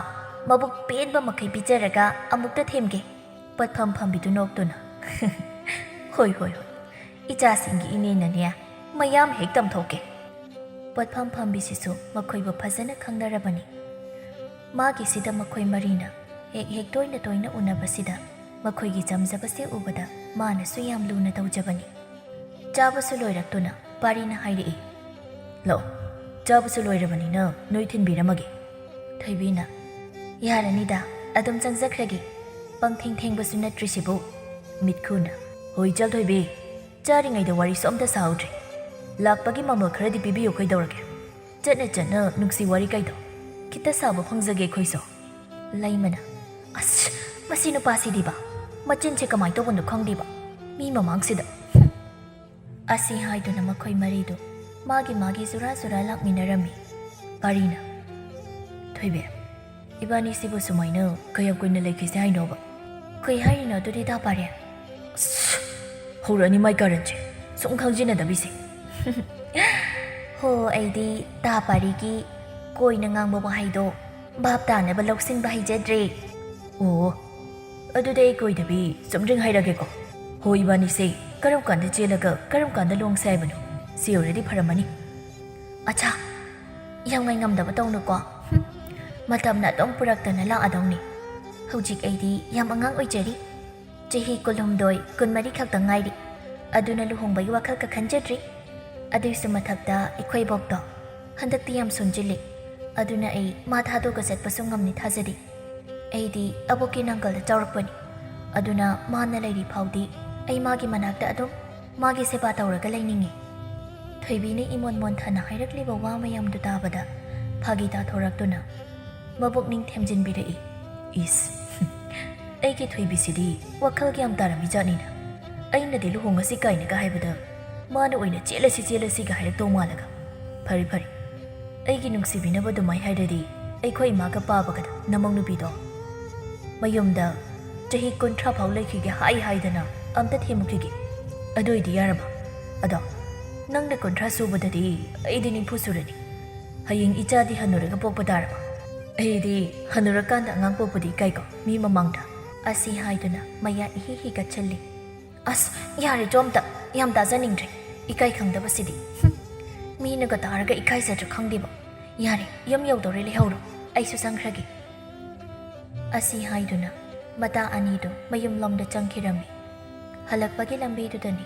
ꯃꯕꯨꯛ ꯄꯦꯟꯕ ꯃꯈꯩ ꯄꯤꯖꯔꯒ ꯑꯃꯨꯛꯇ ꯊꯦꯝꯒꯦ꯫ ꯄꯣꯠꯐꯝ ꯐꯝꯕꯤꯗꯨ ꯅꯣꯛꯇꯨꯅ, ꯍꯣꯏ, ꯍꯣꯏ, ꯍꯣꯏ, ꯏꯆꯥꯁꯤꯡꯒꯤ ꯏꯅꯦꯅꯅꯦ ꯃꯌꯥꯝ ꯍꯦꯛ ꯇꯝꯊꯣꯛꯀꯦ꯫ ꯄꯣꯠꯐꯝ ꯐꯝꯕꯤꯁꯤꯁꯨ ꯃꯈꯣꯏꯕꯨ ꯐꯖꯅ ꯈꯪꯅꯔꯕꯅꯤ꯫ ꯃꯥꯒꯤꯁꯤꯗ ꯃꯈꯣꯏ ꯃꯔꯤꯅ ꯍꯦꯛ ꯍꯦꯛ ꯇꯣꯏꯅ ꯇꯣꯏꯅ ꯎꯅꯕꯁꯤꯗ ꯃꯈꯣꯏꯒꯤ ꯆꯝꯖꯕꯁꯦ ꯎꯕꯗ ꯃꯥꯅꯁꯨ ꯌꯥꯝ ꯂꯨꯅ ꯇꯧꯖꯕꯅꯤ꯫ ꯆꯥꯕꯁꯨ ꯂꯣꯏꯔꯛꯇꯨꯅ ꯄꯥꯔꯤꯅ ꯍꯥꯏꯔꯛꯏ, ꯂꯥꯛꯑꯣ, ꯆꯥꯕꯁꯨ ꯂꯣꯏꯔꯕꯅꯤꯅ ꯅꯣꯏ ꯊꯤꯟꯕꯤꯔꯝꯃꯒꯦ꯫ ꯊꯣꯏꯕꯤꯅ, ꯌꯥꯔꯅꯤꯗ, ꯑꯗꯨꯝ ꯆꯪꯖꯈ꯭ꯔꯒꯦ, ꯄꯪꯊꯦꯡ ꯊꯦꯡꯕꯁꯨ ꯅꯠꯇ꯭ꯔꯤꯁꯤꯕꯨ꯫ ꯃꯤꯠꯈꯨꯅ, ꯍꯣꯏ ꯏꯆꯜ ꯊꯣꯏꯕꯤ, ꯆꯥꯔꯤꯉꯩꯗ ꯋꯥꯔꯤꯁꯨ ꯑꯝꯇ ꯁꯥꯍꯧꯗ꯭ꯔꯤ꯫ ꯂꯥꯛꯄꯒꯤ ꯃꯃꯜ ꯈꯔꯗꯤ ꯄꯤꯕꯤꯌꯨ ꯀꯩꯗꯧꯔꯒꯦ? ꯆꯠꯅ ꯆꯠꯅ ꯅꯨꯡꯁꯤ ꯋꯥꯔꯤ ꯀꯩꯗꯣ ꯈꯤꯇ ꯁꯥꯕ ꯐꯪꯖꯒꯦ ꯑꯩꯈꯣꯏꯁꯨ꯫ ꯂꯩꯃꯅ, ꯑꯁ, ꯃꯁꯤ ꯅꯨꯄꯥꯁꯤꯗꯤꯕ, ꯃꯆꯤꯟꯁꯦ ꯀꯃꯥꯏꯅ ꯇꯧꯕꯅꯣ ꯈꯪꯗꯦꯕ, ꯃꯤ ꯃꯃꯥꯡꯁꯤꯗ꯫ ꯍꯨꯝ꯫ ꯑꯁꯤ ꯍꯥꯏꯗꯨꯅ ꯃꯈꯣꯏ ꯃꯔꯤꯗꯨ ꯃꯥꯒꯤ ꯃꯥꯒꯤ ꯖꯨꯔꯥ ꯖꯨꯔꯥ ꯂꯥꯛꯃꯤꯟꯅꯔꯝꯃꯤ꯫ ꯄꯥꯔꯤꯅ, ꯊꯣꯏꯕꯤ, ꯏꯕꯥꯅꯤꯁꯤꯕꯨ ꯁꯨꯃꯥꯏꯅ ꯀꯌꯥꯝ ꯀꯨꯏꯅ ꯂꯩꯈꯤꯁꯦ ꯍꯥꯏꯅꯣꯕ? ꯀꯩ ꯍꯥꯏꯔꯤꯅꯣ ꯑꯗꯨꯗꯤ, ꯇꯥ ꯄꯥꯔꯤ? ꯑꯁ, ꯍꯧꯔꯛꯑꯅꯤ ꯃꯥꯏ ꯀꯥꯔꯟꯁꯦ, ꯁꯨꯝ ꯈꯪꯖꯤꯟꯅꯗꯕꯤꯁꯦ꯫ ꯍꯣ, ꯑꯩꯗꯤ ꯇꯥ ꯄꯥꯔꯤꯒꯤ ꯀꯣꯏꯅ ꯉꯥꯡꯕ ꯋꯥꯍꯩꯗꯣ ꯚꯥꯞ ꯇꯥꯅꯕ ꯂꯧꯁꯤꯟꯕ ꯍꯩꯖꯗ꯭ꯔꯦ꯫ ꯑꯣ, ꯑꯗꯨꯗꯤ ꯑꯩ ꯀꯣꯏꯗꯕꯤ ꯆꯨꯝꯗ꯭ꯔꯤꯡ ꯍꯥꯏꯔꯒꯦꯀꯣ꯫ ꯍꯣ, ꯏꯕꯥꯅꯤꯁꯦ ꯀꯔꯝ ꯀꯥꯟꯗ ꯆꯦꯜꯂꯒ ꯀꯔꯝ ꯀꯥꯟꯗ ꯂꯨꯍꯣꯡꯁꯦ ꯍꯥꯏꯕꯅꯣ? ꯁꯤ ꯑꯣꯏꯔꯗꯤ ꯐꯔꯝꯃꯅꯤ꯫ ꯑꯠꯆꯥ, ꯌꯥꯝ ꯉꯥꯏꯉꯝꯗꯕ ꯇꯧꯅꯨꯀꯣ꯫ ꯍꯨꯝ, ꯃꯇꯝꯅ ꯑꯗꯨꯝ ꯄꯨꯔꯛꯇꯅ ꯂꯥꯛꯑꯗꯧꯅꯤ꯫ ꯍꯧꯖꯤꯛ ꯑꯩꯗꯤ ꯌꯥꯝ ꯑꯉꯥꯡ ꯑꯣꯏꯖꯔꯤ꯫ ꯆꯍꯤ ꯀꯨꯟꯍꯨꯝꯗꯣꯏ, ꯀꯨꯟꯃꯔꯤ ꯈꯛꯇ ꯉꯥꯏꯔꯤ꯫ ꯑꯗꯨꯅ ꯂꯨꯍꯣꯡꯕꯒꯤ ꯋꯥꯈꯜꯒ ꯈꯟꯖꯗ꯭ꯔꯤ꯫ ꯑꯗꯨꯏꯁꯨ ꯃꯊꯛꯇ ꯑꯩꯈꯣꯏ ꯕꯣꯛꯇꯣ ꯍꯟꯗꯛꯇꯤ ꯌꯥꯝ ꯁꯣꯟꯖꯤꯜꯂꯤ꯫ ꯑꯗꯨꯅ ꯑꯩ ꯃꯥ ꯊꯥꯗꯣꯛꯑꯒ ꯆꯠꯄꯁꯨ ꯉꯝꯅꯤ ꯊꯥꯖꯗꯦ꯫ ꯑꯩꯗꯤ ꯑꯕꯣꯛꯀꯤ ꯅꯥꯡꯒꯜꯗ ꯆꯥꯎꯔꯛꯄꯅꯤ꯫ ꯑꯗꯨꯅ ꯃꯥꯅ ꯂꯩꯔꯤ ꯐꯥꯎꯗꯤ ꯑꯩ ꯃꯥꯒꯤ ꯃꯅꯥꯛꯇ ꯑꯗꯨꯝ ꯃꯥꯒꯤ ꯁꯦꯕꯥ ꯇꯧꯔꯒ ꯂꯩꯅꯤꯡꯉꯤ꯫ ꯊꯣꯏꯕꯤꯅ ꯏꯃꯣꯟ ꯃꯣꯟꯊꯅ ꯍꯥꯏꯔꯛꯂꯤꯕ ꯋꯥ ꯃꯌꯥꯝꯗꯨ ꯇꯥꯕꯗ ꯐꯥꯒꯤ ꯇꯥꯊꯣꯔꯛꯇꯨꯅ ꯃꯕꯨꯛꯅꯤꯡ ꯊꯦꯝꯖꯤꯟꯕꯤꯔꯛꯏ꯫ ꯏꯁ, ꯑꯩꯒꯤ ꯊꯣꯏꯕꯤꯁꯤꯗꯤ ꯋꯥꯈꯜ ꯒ꯭ꯌꯥꯟ ꯇꯥꯔꯝꯃꯤ ꯖꯥꯠꯅꯤꯅ꯫ ꯑꯩꯅꯗꯤ ꯂꯨꯍꯣꯡꯉꯁꯤ ꯀꯥꯏꯅꯒ ꯍꯥꯏꯕꯗ ꯃꯥꯅ ꯑꯣꯏꯅ "ꯆꯦꯜꯂꯁꯤ, ꯆꯦꯜꯂꯁꯤꯒ" ꯍꯥꯏꯔꯛꯇꯧ ꯃꯥꯜꯂꯒ꯫ ꯐꯔꯦ, ꯐꯔꯦ, ꯑꯩꯒꯤ ꯅꯨꯡꯁꯤꯕꯤꯅꯕ ꯑꯗꯨꯃꯥꯏ ꯍꯥꯏꯔꯗꯤ ꯑꯩꯈꯣꯏ ꯏꯃꯥꯒ ꯄꯥꯕꯒꯗ ꯅꯃꯧ ꯅꯨꯄꯤꯗꯣ ꯃꯌꯨꯝꯗ ꯆꯍꯤ ꯀꯨꯟꯊ꯭ꯔꯥ ꯐꯥꯎ ꯂꯩꯈꯤꯒꯦ ꯍꯥꯏ ꯍꯥꯏꯗꯅ ꯑꯝꯇ ꯊꯦꯝꯃꯨꯈꯤꯒꯦ꯫ ꯑꯗꯨ ꯑꯣꯏꯗꯤ ꯌꯥꯔꯕ? ꯑꯗꯣ ꯅꯪꯅ ꯀꯨꯟꯊ꯭ꯔꯥ ꯁꯨꯕꯗꯗꯤ ꯑꯩꯗꯤ ꯅꯤꯐꯨ ꯁꯨꯔꯅꯤ꯫ ꯍꯌꯦꯡ ꯏꯆꯥꯗꯤ ꯍꯟꯅꯨꯔꯒ ꯄꯣꯛꯄ ꯇꯥꯔꯕ? ꯑꯩꯗꯤ ꯍꯟꯅꯨꯔꯀꯥꯟꯗ ꯑꯉꯥꯡ ꯄꯣꯛꯄꯗꯤ ꯏꯀꯥꯏꯀꯣ, ꯃꯤ ꯃꯃꯥꯡꯗ꯫ ꯑꯁꯤ ꯍꯥꯏꯗꯨꯅ ꯃꯌꯥ ꯏꯍꯤ ꯍꯤꯒꯠꯁꯤꯜꯂꯤ꯫ ꯑꯁ, ꯌꯥꯔꯦ ꯆꯣꯝꯇ, ꯌꯥꯝ ꯇꯥꯖꯅꯤꯡꯗ꯭ꯔꯦ꯫ ꯏꯀꯥꯏ ꯈꯪꯗꯕꯁꯤꯗꯤ꯫ ꯍꯨꯝ, ꯃꯤꯅꯒ ꯇꯥꯔꯒ ꯏꯀꯥꯏꯖꯗ꯭ꯔꯥ ꯈꯪꯗꯦꯕ꯫ ꯌꯥꯔꯦ, ꯌꯨꯝ ꯌꯧꯗꯧꯔꯦ, ꯂꯩꯍꯧꯔꯣ, ꯑꯩꯁꯨ ꯆꯪꯈ꯭ꯔꯒꯦ꯫ ꯑꯁꯤ ꯍꯥꯏꯗꯨꯅ ꯃꯇꯥ ꯑꯅꯤꯗꯨ ꯃꯌꯨꯝꯂꯣꯝꯗ ꯆꯪꯈꯤꯔꯝꯃꯤ꯫ ꯍꯜꯂꯛꯄꯒꯤ ꯂꯝꯕꯤꯗꯨꯗꯅꯤ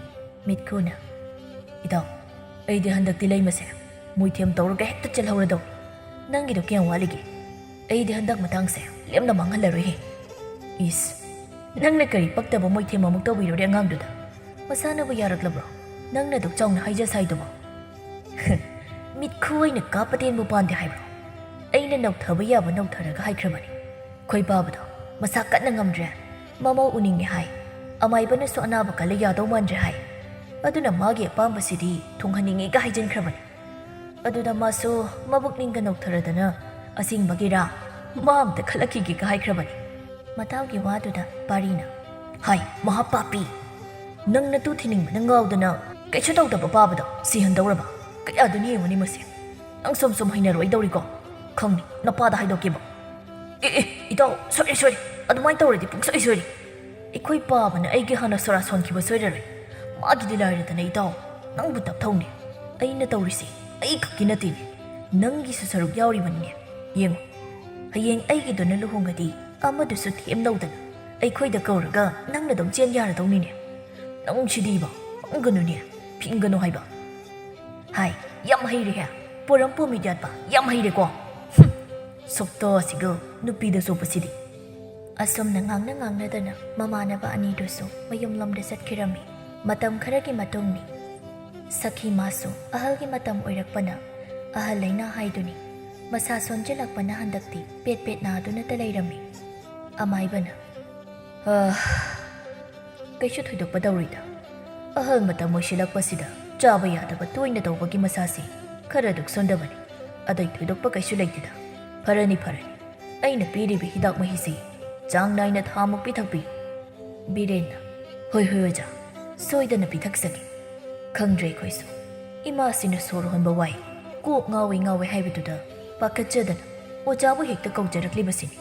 ꯃꯤꯠꯈꯨꯅ, "ꯏꯇꯥꯎ, ꯑꯩꯗꯤ ꯍꯟꯗꯛꯇꯤ ꯂꯩꯃꯁꯦ ꯃꯣꯏꯊꯦꯝ ꯇꯧꯔꯒ ꯍꯦꯛꯇ ꯆꯦꯜꯍꯧꯔꯗꯧꯅꯤ꯫ ꯅꯪꯒꯤꯗꯣ ꯀꯌꯥꯝ ꯋꯥꯠꯂꯤꯒꯦ? ꯑꯩꯗꯤ ꯍꯟꯗꯛ ꯃꯇꯥꯡꯁꯦ ꯂꯦꯝꯅ ꯃꯥꯡꯍꯜꯂꯔꯣꯏꯍꯦ꯫" "ꯏꯁ, ꯅꯪꯅ ꯀꯔꯤ ꯄꯛꯇꯕ ꯃꯣꯏꯊꯦꯝ ꯑꯃꯨꯛ ꯇꯧꯕꯤꯔꯨꯔꯦ ꯑꯉꯥꯡꯗꯨꯗ? ꯃꯁꯥꯅꯕꯨ ꯌꯥꯔꯛꯂꯕ꯭ꯔꯣ ꯅꯪꯅ ꯑꯗꯨꯛ ꯆꯥꯎꯅ ꯍꯥꯏꯖ ꯁꯥꯏꯗꯨꯕꯣ?" "ꯃꯤꯠꯈꯨ ꯑꯣꯏꯅ ꯀꯥꯞꯄ ꯇꯦꯟꯕꯨ ꯄꯥꯟꯗꯦ ꯍꯥꯏꯕ꯭ꯔꯣ? ꯑꯩꯅ ꯅꯧꯊꯕ ꯌꯥꯕ ꯅꯧꯊꯔꯒ ꯍꯥꯏꯈ꯭ꯔꯕꯅꯤ꯫ ꯈꯣꯏ ꯄꯥꯕꯗꯣ ꯃꯁꯥ ꯀꯟꯅ ꯉꯝꯗ꯭ꯔꯦ, ꯃꯃꯧ ꯎꯅꯤꯡꯉꯦ ꯍꯥꯏ꯫ ꯑꯃꯥꯏꯕꯅꯁꯨ ꯑꯅꯥꯕ ꯀꯜꯂ ꯌꯥꯗꯧ ꯃꯥꯟꯗ꯭ꯔꯦ ꯍꯥꯏ꯫ ꯑꯗꯨꯅ ꯃꯥꯒꯤ ꯑꯄꯥꯝꯕꯁꯤꯗꯤ ꯊꯨꯡꯍꯟꯅꯤꯡꯉꯦꯒ ꯍꯥꯏꯖꯤꯟꯈ꯭ꯔꯕꯅꯤ꯫ ꯑꯗꯨꯗ ꯃꯥꯁꯨ ꯃꯕꯨꯛꯅꯤꯡꯒ ꯅꯧꯊꯔꯗꯅ "ꯑꯁꯦꯡꯕꯒꯤꯔꯥ? ꯃꯥ ꯑꯝꯇ ꯈꯜꯂꯛꯈꯤꯒꯦꯒ ꯍꯥꯏꯈ꯭ꯔꯕꯅꯤ꯫" ꯃꯇꯥꯎꯒꯤ ꯋꯥꯗꯨꯗ ꯄꯥꯔꯤꯅ, "ꯍꯥꯏ, ꯃꯍꯥ ꯄꯥꯄꯤ! ꯅꯪ ꯅꯇꯨ ꯊꯤꯅꯤꯡꯕꯅ ꯉꯥꯎꯗꯅ ꯀꯩꯁꯨ ꯇꯧꯗꯕ ꯄꯥꯕꯗꯣ ꯁꯤꯍꯟꯗꯧꯔꯕ? ꯀꯌꯥꯗꯨꯅꯤ ꯌꯦꯡꯉꯨꯅꯤ ꯃꯁꯤ꯫ ꯅꯪ ꯁꯨꯝ ꯁꯨꯝ ꯍꯩꯅꯔꯣꯏꯗꯧꯔꯤꯀꯣ꯫ ꯈꯪꯅꯤ, ꯅꯄꯥꯗ ꯍꯥꯏꯗꯣꯛꯀꯦꯕ꯫" "ꯑꯦ, ꯑꯦ, ꯏꯇꯥꯎ, ꯁꯣꯏꯔꯦ, ꯁꯣꯏꯔꯦ꯫ ꯑꯗꯨꯃꯥꯏꯅ ꯇꯧꯔꯗꯤ ꯄꯨꯡꯁꯣꯏ ꯁꯣꯏꯔꯦ꯫ ꯑꯩꯈꯣꯏ ꯄꯥꯕꯅ ꯑꯩꯒꯤ ꯍꯥꯟꯅ ꯁꯣꯔꯥ ꯁꯣꯟꯈꯤꯕ ꯁꯣꯏꯔꯔꯣꯏ꯫ ꯃꯥꯒꯤꯗꯤ ꯂꯥꯏꯔꯗꯅ, ꯏꯇꯥꯎ, ꯅꯪꯕꯨ ꯇꯞꯊꯧꯅꯦ꯫ ꯑꯩꯅ ꯇꯧꯔꯤꯁꯦ ꯑꯩ ꯈꯛꯀꯤ ꯅꯠꯇꯦꯅꯦ, ꯅꯪꯒꯤꯁꯨ ꯁꯔꯨꯛ ꯌꯥꯎꯔꯤꯕꯅꯤꯅꯦ꯫ ꯌꯦꯡꯉꯨ, ꯍꯌꯦꯡ ꯑꯩꯒꯤꯗꯨꯅ ꯂꯨꯍꯣꯡꯉꯗꯤ ꯑꯃꯗꯨꯁꯨ ꯊꯦꯝ ꯂꯧꯗꯅ ꯑꯩꯈꯣꯏꯗ ꯀꯧꯔꯒ ꯅꯪꯅ ꯑꯗꯨꯝ ꯆꯦꯟ ꯌꯥꯔꯗꯧꯅꯤꯅꯦ꯫ ꯅꯪ ꯁꯤꯗꯤꯕ, ꯄꯪꯒꯅꯨꯅꯦ, ꯐꯤꯡꯒꯅꯨ ꯍꯥꯏꯕ꯫" "ꯍꯥꯏ, ꯌꯥꯝ ꯍꯩꯔꯦꯍꯦ꯫ ꯄꯣꯔꯝ ꯄꯣꯃꯤꯠ ꯌꯥꯠꯄ ꯌꯥꯝ ꯍꯩꯔꯦꯀꯣ꯫ ꯍꯨꯝ, ꯁꯛꯇꯥꯁꯤꯒ ꯅꯨꯄꯤꯗ ꯆꯣꯞꯄꯁꯤꯗꯤ꯫" ꯑꯁꯨꯝꯅ ꯉꯥꯡꯅ ꯉꯥꯡꯅꯗꯅ ꯃꯃꯥꯟꯅꯕ ꯑꯅꯤꯗꯨꯁꯨ ꯃꯌꯨꯝꯂꯣꯝꯗ ꯆꯠꯈꯤꯔꯝꯃꯤ꯫ ꯃꯇꯝ ꯈꯔꯒꯤ ꯃꯇꯨꯡꯅꯤ꯫ ꯁꯈꯤ ꯃꯥꯁꯨ ꯑꯍꯜꯒꯤ ꯃꯇꯝ ꯑꯣꯏꯔꯛꯄꯅ ꯑꯍꯜ ꯂꯩꯅꯥ ꯍꯥꯏꯗꯨꯅꯤ꯫ ꯃꯁꯥ ꯁꯣꯟꯖꯤꯜꯂꯛꯄꯅ ꯍꯟꯗꯛꯇꯤ ꯄꯦꯠ ꯄꯦꯠ ꯅꯥꯗꯨꯅꯇ ꯂꯩꯔꯝꯃꯤ꯫ ꯑꯃꯥꯏꯕꯅ, "ꯑꯥ, ꯀꯩꯁꯨ ꯊꯣꯏꯗꯣꯛꯄ ꯇꯧꯔꯣꯏꯗ꯫ ꯑꯍꯜ ꯃꯇꯝ ꯑꯣꯏꯁꯤꯜꯂꯛꯄꯁꯤꯗ ꯆꯥꯕ ꯌꯥꯗꯕ ꯇꯣꯏꯅ ꯇꯧꯕꯒꯤ ꯃꯁꯥꯁꯤ ꯈꯔ ꯑꯗꯨꯛ ꯁꯣꯟꯊꯕꯅꯤ꯫ ꯑꯇꯩ ꯊꯣꯏꯗꯣꯛꯄ ꯀꯩꯁꯨ ꯂꯩꯇꯦꯗ꯫ ꯐꯔꯅꯤ, ꯐꯔꯅꯤ꯫ ꯑꯩꯅ ꯄꯤꯔꯤꯕ ꯍꯤꯗꯥꯛ ꯃꯍꯤꯁꯤ ꯆꯥꯡ ꯅꯥꯏꯅ ꯊꯥ ꯃꯨꯛ ꯄꯤꯊꯛꯄꯤꯌꯨ꯫" ꯕꯤꯔꯦꯟꯅ, "ꯍꯣꯏ, ꯍꯣꯏ, ꯑꯣꯖꯥ, ꯁꯣꯏꯗꯅ ꯄꯤꯊꯛꯆꯒꯦ꯫" ꯈꯪꯗ꯭ꯔꯦ ꯑꯩꯈꯣꯏꯁꯨ꯫ ꯏꯃꯥꯁꯤꯅ ꯁꯣꯔ ꯍꯣꯟꯕ ꯋꯥꯏ, ꯀꯣꯛ ꯉꯥꯎꯏ ꯉꯥꯎꯏ ꯍꯥꯏꯕꯗꯨꯗ ꯄꯥꯈꯠꯆꯗꯅ ꯑꯣꯖꯥꯕꯨ ꯍꯦꯛꯇ ꯀꯧꯖꯔꯛꯂꯤꯕꯁꯤꯅꯤ꯫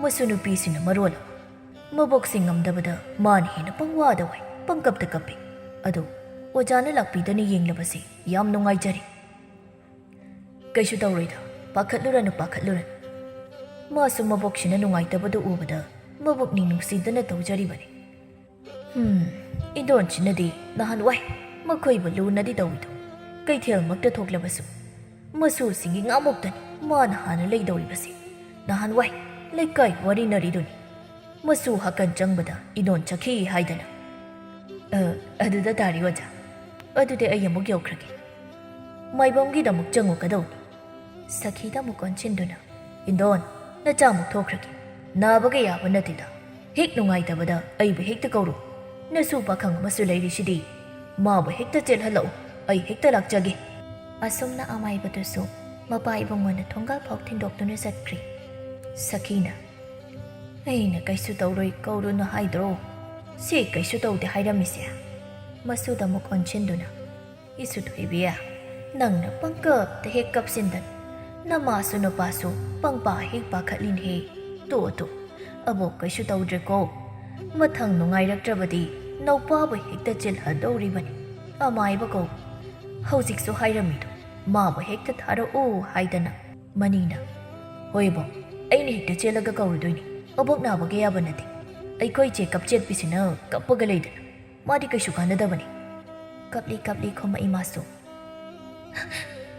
ꯃꯁꯨ ꯅꯨꯄꯤꯁꯤꯅ ꯃꯔꯣꯜ ꯑꯃ ꯃꯕꯣꯛꯁꯤ ꯉꯝꯗꯕꯗ ꯃꯥꯅ ꯍꯦꯟꯅ ꯄꯪꯋꯥꯗ ꯋꯥꯏ, ꯄꯪꯀꯞꯇ ꯀꯞꯄꯤ꯫ ꯑꯗꯨ ꯑꯣꯖꯥꯅ ꯂꯥꯛꯄꯤꯗꯅ ꯌꯦꯡꯂꯕꯁꯤ ꯌꯥꯝ ꯅꯨꯡꯉꯥꯏꯖꯔꯦ꯫ "ꯀꯩꯁꯨ ꯇꯧꯔꯣꯏꯗ, ꯄꯥꯈꯠꯂꯨꯔꯅꯨ, ꯄꯥꯈꯠꯂꯨꯔꯅꯨ꯫" ꯃꯥꯁꯨ ꯃꯕꯣꯛꯁꯤꯅ ꯅꯨꯡꯉꯥꯏꯇꯕꯗꯨ ꯎꯕꯗ ꯃꯕꯨꯛꯅꯤꯡ ꯅꯨꯡꯁꯤꯗꯅ ꯇꯧꯖꯔꯤꯕꯅꯤ꯫ ꯍꯨꯝ, ꯏꯗꯣꯟꯁꯤꯅꯗꯤ ꯅꯍꯥꯟꯋꯥꯏ ꯃꯈꯣꯏꯕꯨ ꯂꯨꯅꯗꯤ ꯇꯧꯏꯗꯣ꯫ ꯀꯩꯊꯦꯜꯃꯛꯇ ꯊꯣꯛꯂꯕꯁꯨ ꯃꯁꯨꯁꯤꯡꯒꯤ ꯉꯥꯃꯨꯛꯇꯅꯤ ꯃꯥꯅ ꯍꯥꯟꯅ ꯂꯩꯗꯧꯔꯤꯕꯁꯤ꯫ ꯅꯍꯥꯟꯋꯥꯏ ꯂꯩꯀꯥꯏ ꯋꯥꯔꯤꯅꯔꯤꯗꯨꯅꯤ꯫ ꯃꯁꯨ ꯍꯥꯀꯟ ꯆꯪꯕꯗ ꯏꯗꯣꯟ ꯆꯠꯈꯤ ꯍꯥꯏꯗꯅ꯫ "ꯑ, ꯑꯗꯨꯗ ꯇꯥꯔꯤ ꯑꯣꯖꯥ꯫ ꯑꯗꯨꯗꯤ ꯑꯩ ꯑꯃꯨꯛ ꯌꯧꯈ꯭ꯔꯒꯦ꯫ ꯃꯥꯏꯕꯝꯒꯤꯗꯃꯛ ꯆꯪꯉꯨꯒꯗꯧꯅꯤ꯫" ꯁꯈꯤꯗ ꯑꯃꯨꯛ ꯑꯣꯟꯁꯤꯟꯗꯨꯅ, "ꯏꯟꯗꯣꯟ, ꯅꯆꯥꯃꯨꯛ ꯊꯣꯛꯈ꯭ꯔꯒꯦ꯫ ꯅꯥꯕꯒ ꯌꯥꯕ ꯅꯠꯇꯦꯗ꯫ ꯍꯦꯛ ꯅꯨꯡꯉꯥꯏꯇꯕꯗ ꯑꯩꯕꯨ ꯍꯦꯛꯇ ꯀꯧꯔꯨ꯫ ꯅꯁꯨ ꯄꯥꯈꯪ ꯑꯃꯁꯨ ꯂꯩꯔꯤꯁꯤꯗꯤ꯫ ꯃꯥꯕꯨ ꯍꯦꯛꯇ ꯆꯦꯜꯍꯜꯂꯛꯎ꯫ ꯑꯩ ꯍꯦꯛꯇ ꯂꯥꯛꯆꯒꯦ꯫" ꯑꯁꯨꯝꯅ ꯑꯃꯥꯏꯕꯗꯨꯁꯨ ꯃꯄꯥ ꯏꯕꯨꯡꯉꯣꯅ ꯊꯣꯡꯒꯥꯜ ꯐꯥꯎ ꯊꯤꯟꯗꯣꯛꯇꯨꯅ ꯆꯠꯈ꯭ꯔꯦ꯫ ꯁꯈꯤꯅ, "ꯑꯩꯅ ꯀꯩꯁꯨ ꯇꯧꯔꯣꯏ ꯀꯧꯔꯨꯅꯨ ꯍꯥꯏꯗ꯭ꯔꯣ? ꯁꯤ ꯀꯩꯁꯨ ꯇꯧꯗꯦ ꯍꯥꯏꯔꯝꯃꯤꯁꯦ?" ꯃꯁꯨꯗ ꯑꯃꯨꯛ ꯑꯣꯟꯁꯤꯟꯗꯨꯅ, "ꯏꯁꯨ ꯊꯣꯏꯕꯤ, ꯅꯪꯅ ꯄꯪꯀꯞꯇ ꯍꯦꯛ ꯀꯞꯁꯤꯟꯗꯅ ꯅꯃꯥꯁꯨ ꯅꯨꯄꯥꯁꯨ ꯄꯪꯄꯥ ꯍꯦꯛ ꯄꯥꯈꯠꯂꯤꯅꯦꯍꯦ꯫ ꯇꯣ ꯇꯣ, ꯑꯕꯣꯛ ꯀꯩꯁꯨ ꯇꯧꯗ꯭ꯔꯦꯀꯣ꯫ ꯃꯊꯪ ꯅꯨꯡꯉꯥꯏꯔꯛꯇ꯭ꯔꯕꯗꯤ ꯅꯧꯄꯥꯕꯨ ꯍꯦꯛꯇ ꯆꯤꯜꯍꯟꯗꯧꯔꯤꯕꯅꯤ꯫ ꯑꯃꯥꯏꯕ ꯀꯧ꯫ ꯍꯧꯖꯤꯛꯁꯨ ꯍꯥꯏꯔꯝꯃꯤꯗꯣ, ꯃꯥꯕꯨ ꯍꯦꯛꯇ ꯊꯥꯔꯛꯎ ꯍꯥꯏꯗꯅ ꯃꯅꯤꯅ, "ꯍꯣꯏ ꯑꯕꯣꯛ, ꯑꯩꯅ ꯍꯦꯛꯇ ꯆꯦꯜꯂꯒ ꯀꯧꯔꯨꯗꯣꯏꯅꯤ꯫ ꯑꯕꯣꯛ ꯅꯥꯕꯒ ꯌꯥꯕ ꯅꯠꯇꯦ꯫ ꯑꯩꯈꯣꯏ ꯆꯦ ꯀꯞꯆꯦꯠꯄꯤꯁꯤꯅ ꯀꯞꯄꯒ ꯂꯩꯗꯅ꯫ ꯃꯥꯗꯤ ꯀꯩꯁꯨ ꯀꯥꯟꯅꯗꯕꯅꯤ꯫" ꯀꯞꯂꯤ ꯀꯞꯂꯤ ꯈꯨꯝꯃꯛꯏ ꯃꯥꯁꯨ꯫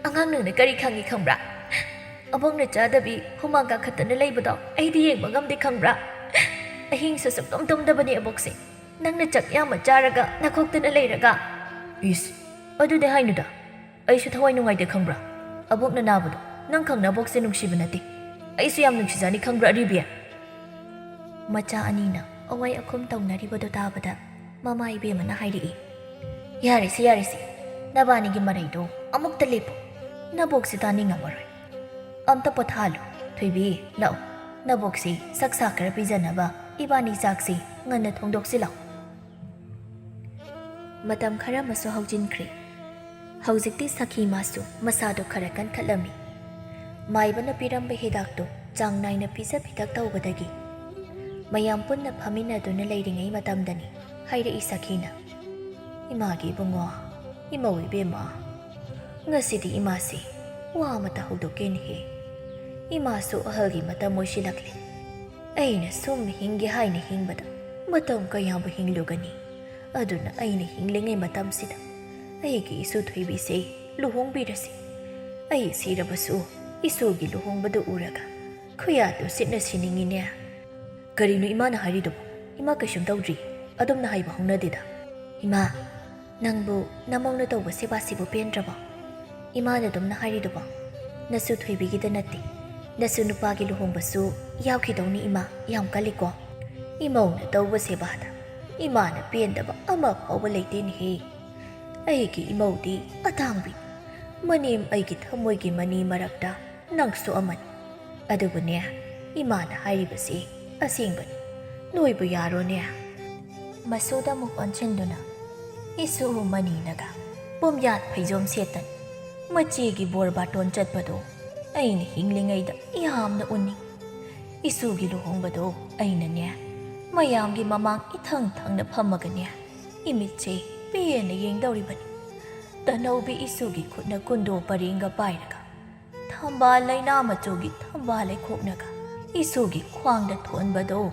"ꯑꯉꯥꯡ ꯅꯪꯅ ꯀꯔꯤ ꯈꯪꯉꯤ ꯈꯪꯕ꯭ꯔꯥ? ꯑꯕꯣꯛꯅ ꯆꯥꯗꯕꯤ ꯍꯨꯃꯥꯡ ꯀꯥꯈꯠꯇꯅ ꯂꯩꯕꯗꯣ ꯑꯩꯗꯤ ꯌꯦꯡꯕ ꯉꯝꯗꯦ ꯈꯪꯕ꯭ꯔꯥ? ꯑꯍꯤꯡꯁꯨ ꯁꯨꯛꯇꯨꯝ ꯇꯨꯝꯗꯕꯅꯦ ꯑꯕꯣꯛꯁꯦ꯫ ꯅꯪꯅ ꯆꯥꯛ ꯌꯥꯝꯅ ꯆꯥꯔꯒ ꯅꯈꯣꯛꯇꯅ ꯂꯩꯔꯒ꯫" "ꯏꯁ, ꯑꯗꯨꯗꯤ ꯍꯥꯏꯅꯨꯗ꯫ ꯑꯩꯁꯨ ꯊꯋꯥꯏ ꯅꯨꯡꯉꯥꯏꯇꯦ ꯈꯪꯕ꯭ꯔꯥ? ꯑꯕꯣꯛꯅ ꯅꯥꯕꯗꯣ ꯅꯪ ꯈꯪꯅ ꯑꯕꯣꯛꯁꯦ ꯅꯨꯡꯁꯤꯕ ꯅꯠꯇꯦ꯫ ꯑꯩꯁꯨ ꯌꯥꯝ ꯅꯨꯡꯁꯤꯖꯅꯤ ꯈꯪꯕ꯭ꯔꯥ ꯑꯔꯤꯕꯤ?" ꯃꯆꯥ ꯑꯅꯤꯅ ꯑꯋꯥꯏ ꯑꯈꯨꯝ ꯇꯧꯅꯔꯤꯕꯗꯣ ꯇꯥꯕꯗ ꯃꯃꯥ ꯏꯕꯦꯝꯃꯅ ꯍꯥꯏꯔꯛꯏ, "ꯌꯥꯔꯦꯁꯦ, ꯌꯥꯔꯦꯁꯦ, ꯅꯕꯥꯅꯤꯒꯤ ꯃꯔꯩꯗꯣ ꯑꯃꯨꯛꯇ ꯂꯦꯞꯄꯣ꯫ ꯅꯕꯣꯛꯁꯦ ꯇꯥꯅꯤꯡꯉꯝꯃꯔꯣꯏ꯫ ꯑꯝꯇ ꯄꯣꯊꯥꯍꯜꯂꯨ꯫ ꯊꯣꯏꯕꯤ, ꯂꯥꯛꯑꯣ, ꯅꯕꯣꯛꯁꯤ ꯆꯥꯛ ꯆꯥ ꯈꯔ ꯄꯤꯖꯅꯕ ꯏꯕꯥꯅꯤ ꯆꯥꯛꯁꯤ ꯉꯟꯅ ꯊꯣꯡꯗꯣꯛꯁꯤ ꯂꯥꯛꯑꯣ꯫" ꯃꯇꯝ ꯈꯔ ꯑꯃꯁꯨ ꯍꯧꯖꯤꯟꯈ꯭ꯔꯦ꯫ ꯍꯧꯖꯤꯛꯇꯤ ꯁꯈꯤ ꯃꯥꯁꯨ ꯃꯁꯥꯗꯣ ꯈꯔ ꯀꯟꯈꯠꯂꯝꯃꯤ꯫ ꯃꯥꯏꯕꯅ ꯄꯤꯔꯝꯕ ꯍꯤꯗꯥꯛꯇꯨ ꯆꯥꯡ ꯅꯥꯏꯅ ꯄꯤꯖ ꯄꯤꯊꯛ ꯇꯧꯕꯗꯒꯤ ꯃꯌꯥꯝ ꯄꯨꯟꯅ ꯐꯝꯃꯤꯟꯅꯗꯨꯅ ꯂꯩꯔꯤꯉꯩ ꯃꯇꯝꯗꯅꯤ ꯍꯥꯏꯔꯛꯏ ꯁꯈꯤꯅ, "ꯏꯃꯥꯒꯤ ꯏꯕꯨꯡꯉꯣ, ꯏꯃꯧ ꯏꯕꯦꯝꯃ, ꯉꯁꯤꯗꯤ ꯏꯃꯥꯁꯤ ꯋꯥ ꯑꯃꯇ ꯍꯧꯗꯣꯛꯀꯦꯅꯦꯍꯦ꯫ ꯏꯃꯥꯁꯨ ꯑꯍꯜꯒꯤ ꯃꯇꯝ ꯑꯣꯏꯁꯤꯜꯂꯛꯂꯦ꯫ ꯑꯩꯅ ꯁꯨꯝ ꯍꯤꯡꯒꯦ ꯍꯥꯏꯅ ꯍꯤꯡꯕꯗ ꯃꯇꯝ ꯀꯌꯥꯕꯨ ꯍꯤꯡꯂꯨꯒꯅꯤ? ꯑꯗꯨꯅ ꯑꯩꯅ ꯍꯤꯡꯂꯤꯉꯩ ꯃꯇꯝꯁꯤꯗ ꯑꯩꯒꯤ ꯏꯁꯨ ꯊꯣꯏꯕꯤꯁꯦ ꯂꯨꯍꯣꯡꯕꯤꯔꯁꯤ꯫ ꯑꯩ ꯁꯤꯔꯕꯁꯨ ꯏꯁꯨꯒꯤ ꯂꯨꯍꯣꯡꯕꯗꯨ ꯎꯔꯒ ꯈꯨꯌꯥ ꯇꯨꯁꯤꯠꯅ ꯁꯤꯅꯤꯡꯉꯤꯅꯦ꯫" "ꯀꯔꯤꯅꯣ ꯏꯃꯥꯅ ꯍꯥꯏꯔꯤꯗꯨꯕꯨ? ꯏꯃꯥ ꯀꯩꯁꯨꯝ ꯇꯧꯗ꯭ꯔꯤ꯫ ꯑꯗꯨꯝꯅ ꯍꯥꯏꯕ ꯍꯧꯅꯗꯦꯗ꯫" "ꯏꯃꯥ, ꯅꯪꯕꯨ ꯅꯃꯧꯅ ꯇꯧꯕ ꯁꯦꯕꯥꯁꯤꯕꯨ ꯄꯦꯟꯗ꯭ꯔꯕꯣ? ꯏꯃꯥꯅ ꯑꯗꯨꯝꯅ ꯍꯥꯏꯔꯤꯗꯨꯕꯣ? ꯅꯁꯨ ꯊꯣꯏꯕꯤꯒꯤꯗ ꯅꯠꯇꯦ, ꯅꯁꯨ ꯅꯨꯄꯥꯒꯤ ꯂꯨꯍꯣꯡꯕꯁꯨ ꯌꯥꯎꯈꯤꯗꯧꯅꯤ ꯏꯃꯥ, ꯌꯥꯝ ꯀꯜꯂꯤꯀꯣ꯫ ꯏꯃꯧꯅ ꯇꯧꯕ ꯁꯦꯕꯥꯗ ꯏꯃꯥꯅ ꯄꯦꯟꯗꯕ ꯑꯃ ꯐꯥꯎꯕ ꯂꯩꯇꯦꯅꯦꯍꯦ꯫ ꯑꯩꯒꯤ ꯏꯃꯧꯗꯤ ꯑꯇꯥꯡꯕꯤ, ꯃꯅꯦꯝ, ꯑꯩꯒꯤ ꯊꯃꯣꯏꯒꯤ ꯃꯅꯤ ꯃꯔꯛꯇ ꯅꯪꯁꯨ ꯑꯃꯅꯤ꯫ ꯑꯗꯨꯕꯨꯅꯦ, ꯏꯃꯥꯅ ꯍꯥꯏꯔꯤꯕꯁꯤ ꯑꯁꯦꯡꯕꯅꯤ꯫ ꯅꯣꯏꯕꯨ ꯌꯥꯔꯣꯅꯦ?" ꯃꯁꯨꯗ ꯑꯃꯨꯛ ꯑꯣꯟꯁꯤꯟꯗꯨꯅ, "ꯏꯁꯨ ꯃꯅꯤꯅꯒ ꯄꯨꯝꯌꯥꯠ ꯐꯩꯖꯣꯝ ꯁꯦꯠꯇꯅ ꯃꯆꯦꯒꯤ ꯕꯣꯔ ꯕꯥꯇꯣꯟ ꯆꯠꯄꯗꯣ ꯑꯩꯅ ꯍꯤꯡꯂꯤꯉꯩꯗ ꯌꯥꯝꯅ ꯎꯅꯤꯡ꯫ ꯏꯁꯨꯒꯤ ꯂꯨꯍꯣꯡꯕꯗꯣ ꯑꯩꯅꯅꯦ, ꯃꯌꯥꯝꯒꯤ ꯃꯃꯥꯡ ꯏꯊꯪ ꯊꯪꯅ ꯐꯝꯃꯒꯅꯦ, ꯏꯃꯤꯠꯁꯦ ꯄꯦꯟꯅ ꯌꯦꯡꯗꯧꯔꯤꯕꯅꯤ꯫ ꯇꯅꯧꯕꯤ ꯏꯁꯨꯒꯤ ꯈꯨꯠꯅ ꯀꯨꯟꯗꯣ ꯄꯔꯦꯡꯒ ꯄꯥꯏꯔꯒ, ꯊꯝꯕꯥꯜ ꯂꯩꯅꯥ ꯃꯆꯨꯒꯤ ꯊꯝꯕꯥꯜ ꯂꯩꯈꯣꯛꯅꯒ ꯏꯁꯨꯒꯤ ꯈ꯭ꯋꯥꯡꯗ ꯊꯣꯟꯕꯗꯣ,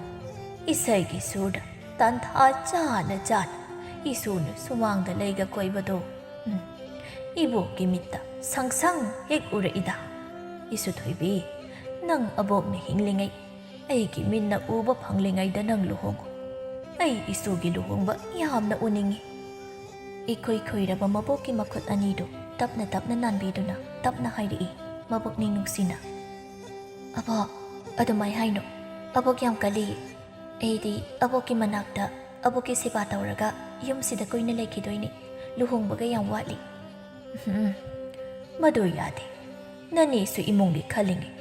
ꯏꯁꯩꯒꯤ ꯁꯨꯔꯗ ꯇꯥꯟꯊꯥ ꯆꯥꯅ ꯆꯥꯅ ꯏꯁꯨꯅ ꯁꯨꯃꯥꯡꯗ ꯂꯩꯒ ꯀꯣꯏꯕꯗꯣ, ꯎꯝ, ꯏꯕꯣꯛꯀꯤ ꯃꯤꯠꯇ ꯁꯪ ꯁꯪ ꯍꯦꯛ ꯎꯔꯛꯏꯗ꯫ ꯏꯁꯨ ꯊꯣꯏꯕꯤ, ꯅꯪ ꯑꯕꯣꯛꯅ ꯍꯤꯡꯂꯤꯉꯩ ꯑꯩꯒꯤ ꯃꯤꯠꯅ ꯎꯕ ꯐꯪꯂꯤꯉꯩꯗ ꯅꯪ ꯂꯨꯍꯣꯡꯉꯨ꯫ ꯑꯩ ꯏꯁꯨꯒꯤ ꯂꯨꯍꯣꯡꯕ ꯌꯥꯝꯅ ꯎꯅꯤꯡꯏ꯫" ꯏꯈꯨꯏ ꯈꯨꯏꯔꯕ ꯃꯕꯣꯛꯀꯤ ꯃꯈꯨꯠ ꯑꯅꯤꯗꯨ ꯇꯞꯅ ꯇꯞꯅ ꯅꯥꯟꯕꯤꯗꯨꯅ ꯇꯞꯅ ꯍꯥꯏꯔꯛꯏ ꯃꯕꯨꯛꯅꯤꯡ ꯅꯨꯡꯁꯤꯅ, "ꯑꯕꯣꯛ, ꯑꯗꯨꯃꯥꯏ ꯍꯥꯏꯅꯨ꯫ ꯑꯕꯣꯛ ꯌꯥꯝ ꯀꯜꯂꯤ꯫ ꯑꯩꯗꯤ ꯑꯕꯣꯛꯀꯤ ꯃꯅꯥꯛꯇ ꯑꯕꯣꯛꯀꯤ ꯁꯦꯕꯥ ꯇꯧꯔꯒ ꯌꯨꯝꯁꯤꯗ ꯀꯨꯏꯅ ꯂꯩꯈꯤꯗꯣꯏꯅꯤ꯫ ꯂꯨꯍꯣꯡꯕꯒ ꯌꯥꯝ ꯋꯥꯠꯂꯤ꯫" "ꯎꯝ, ꯃꯗꯨ ꯌꯥꯗꯦ꯫ ꯅꯅꯦꯁꯨ ꯏꯃꯨꯡꯒꯤ ꯈꯜꯂꯤꯉꯩ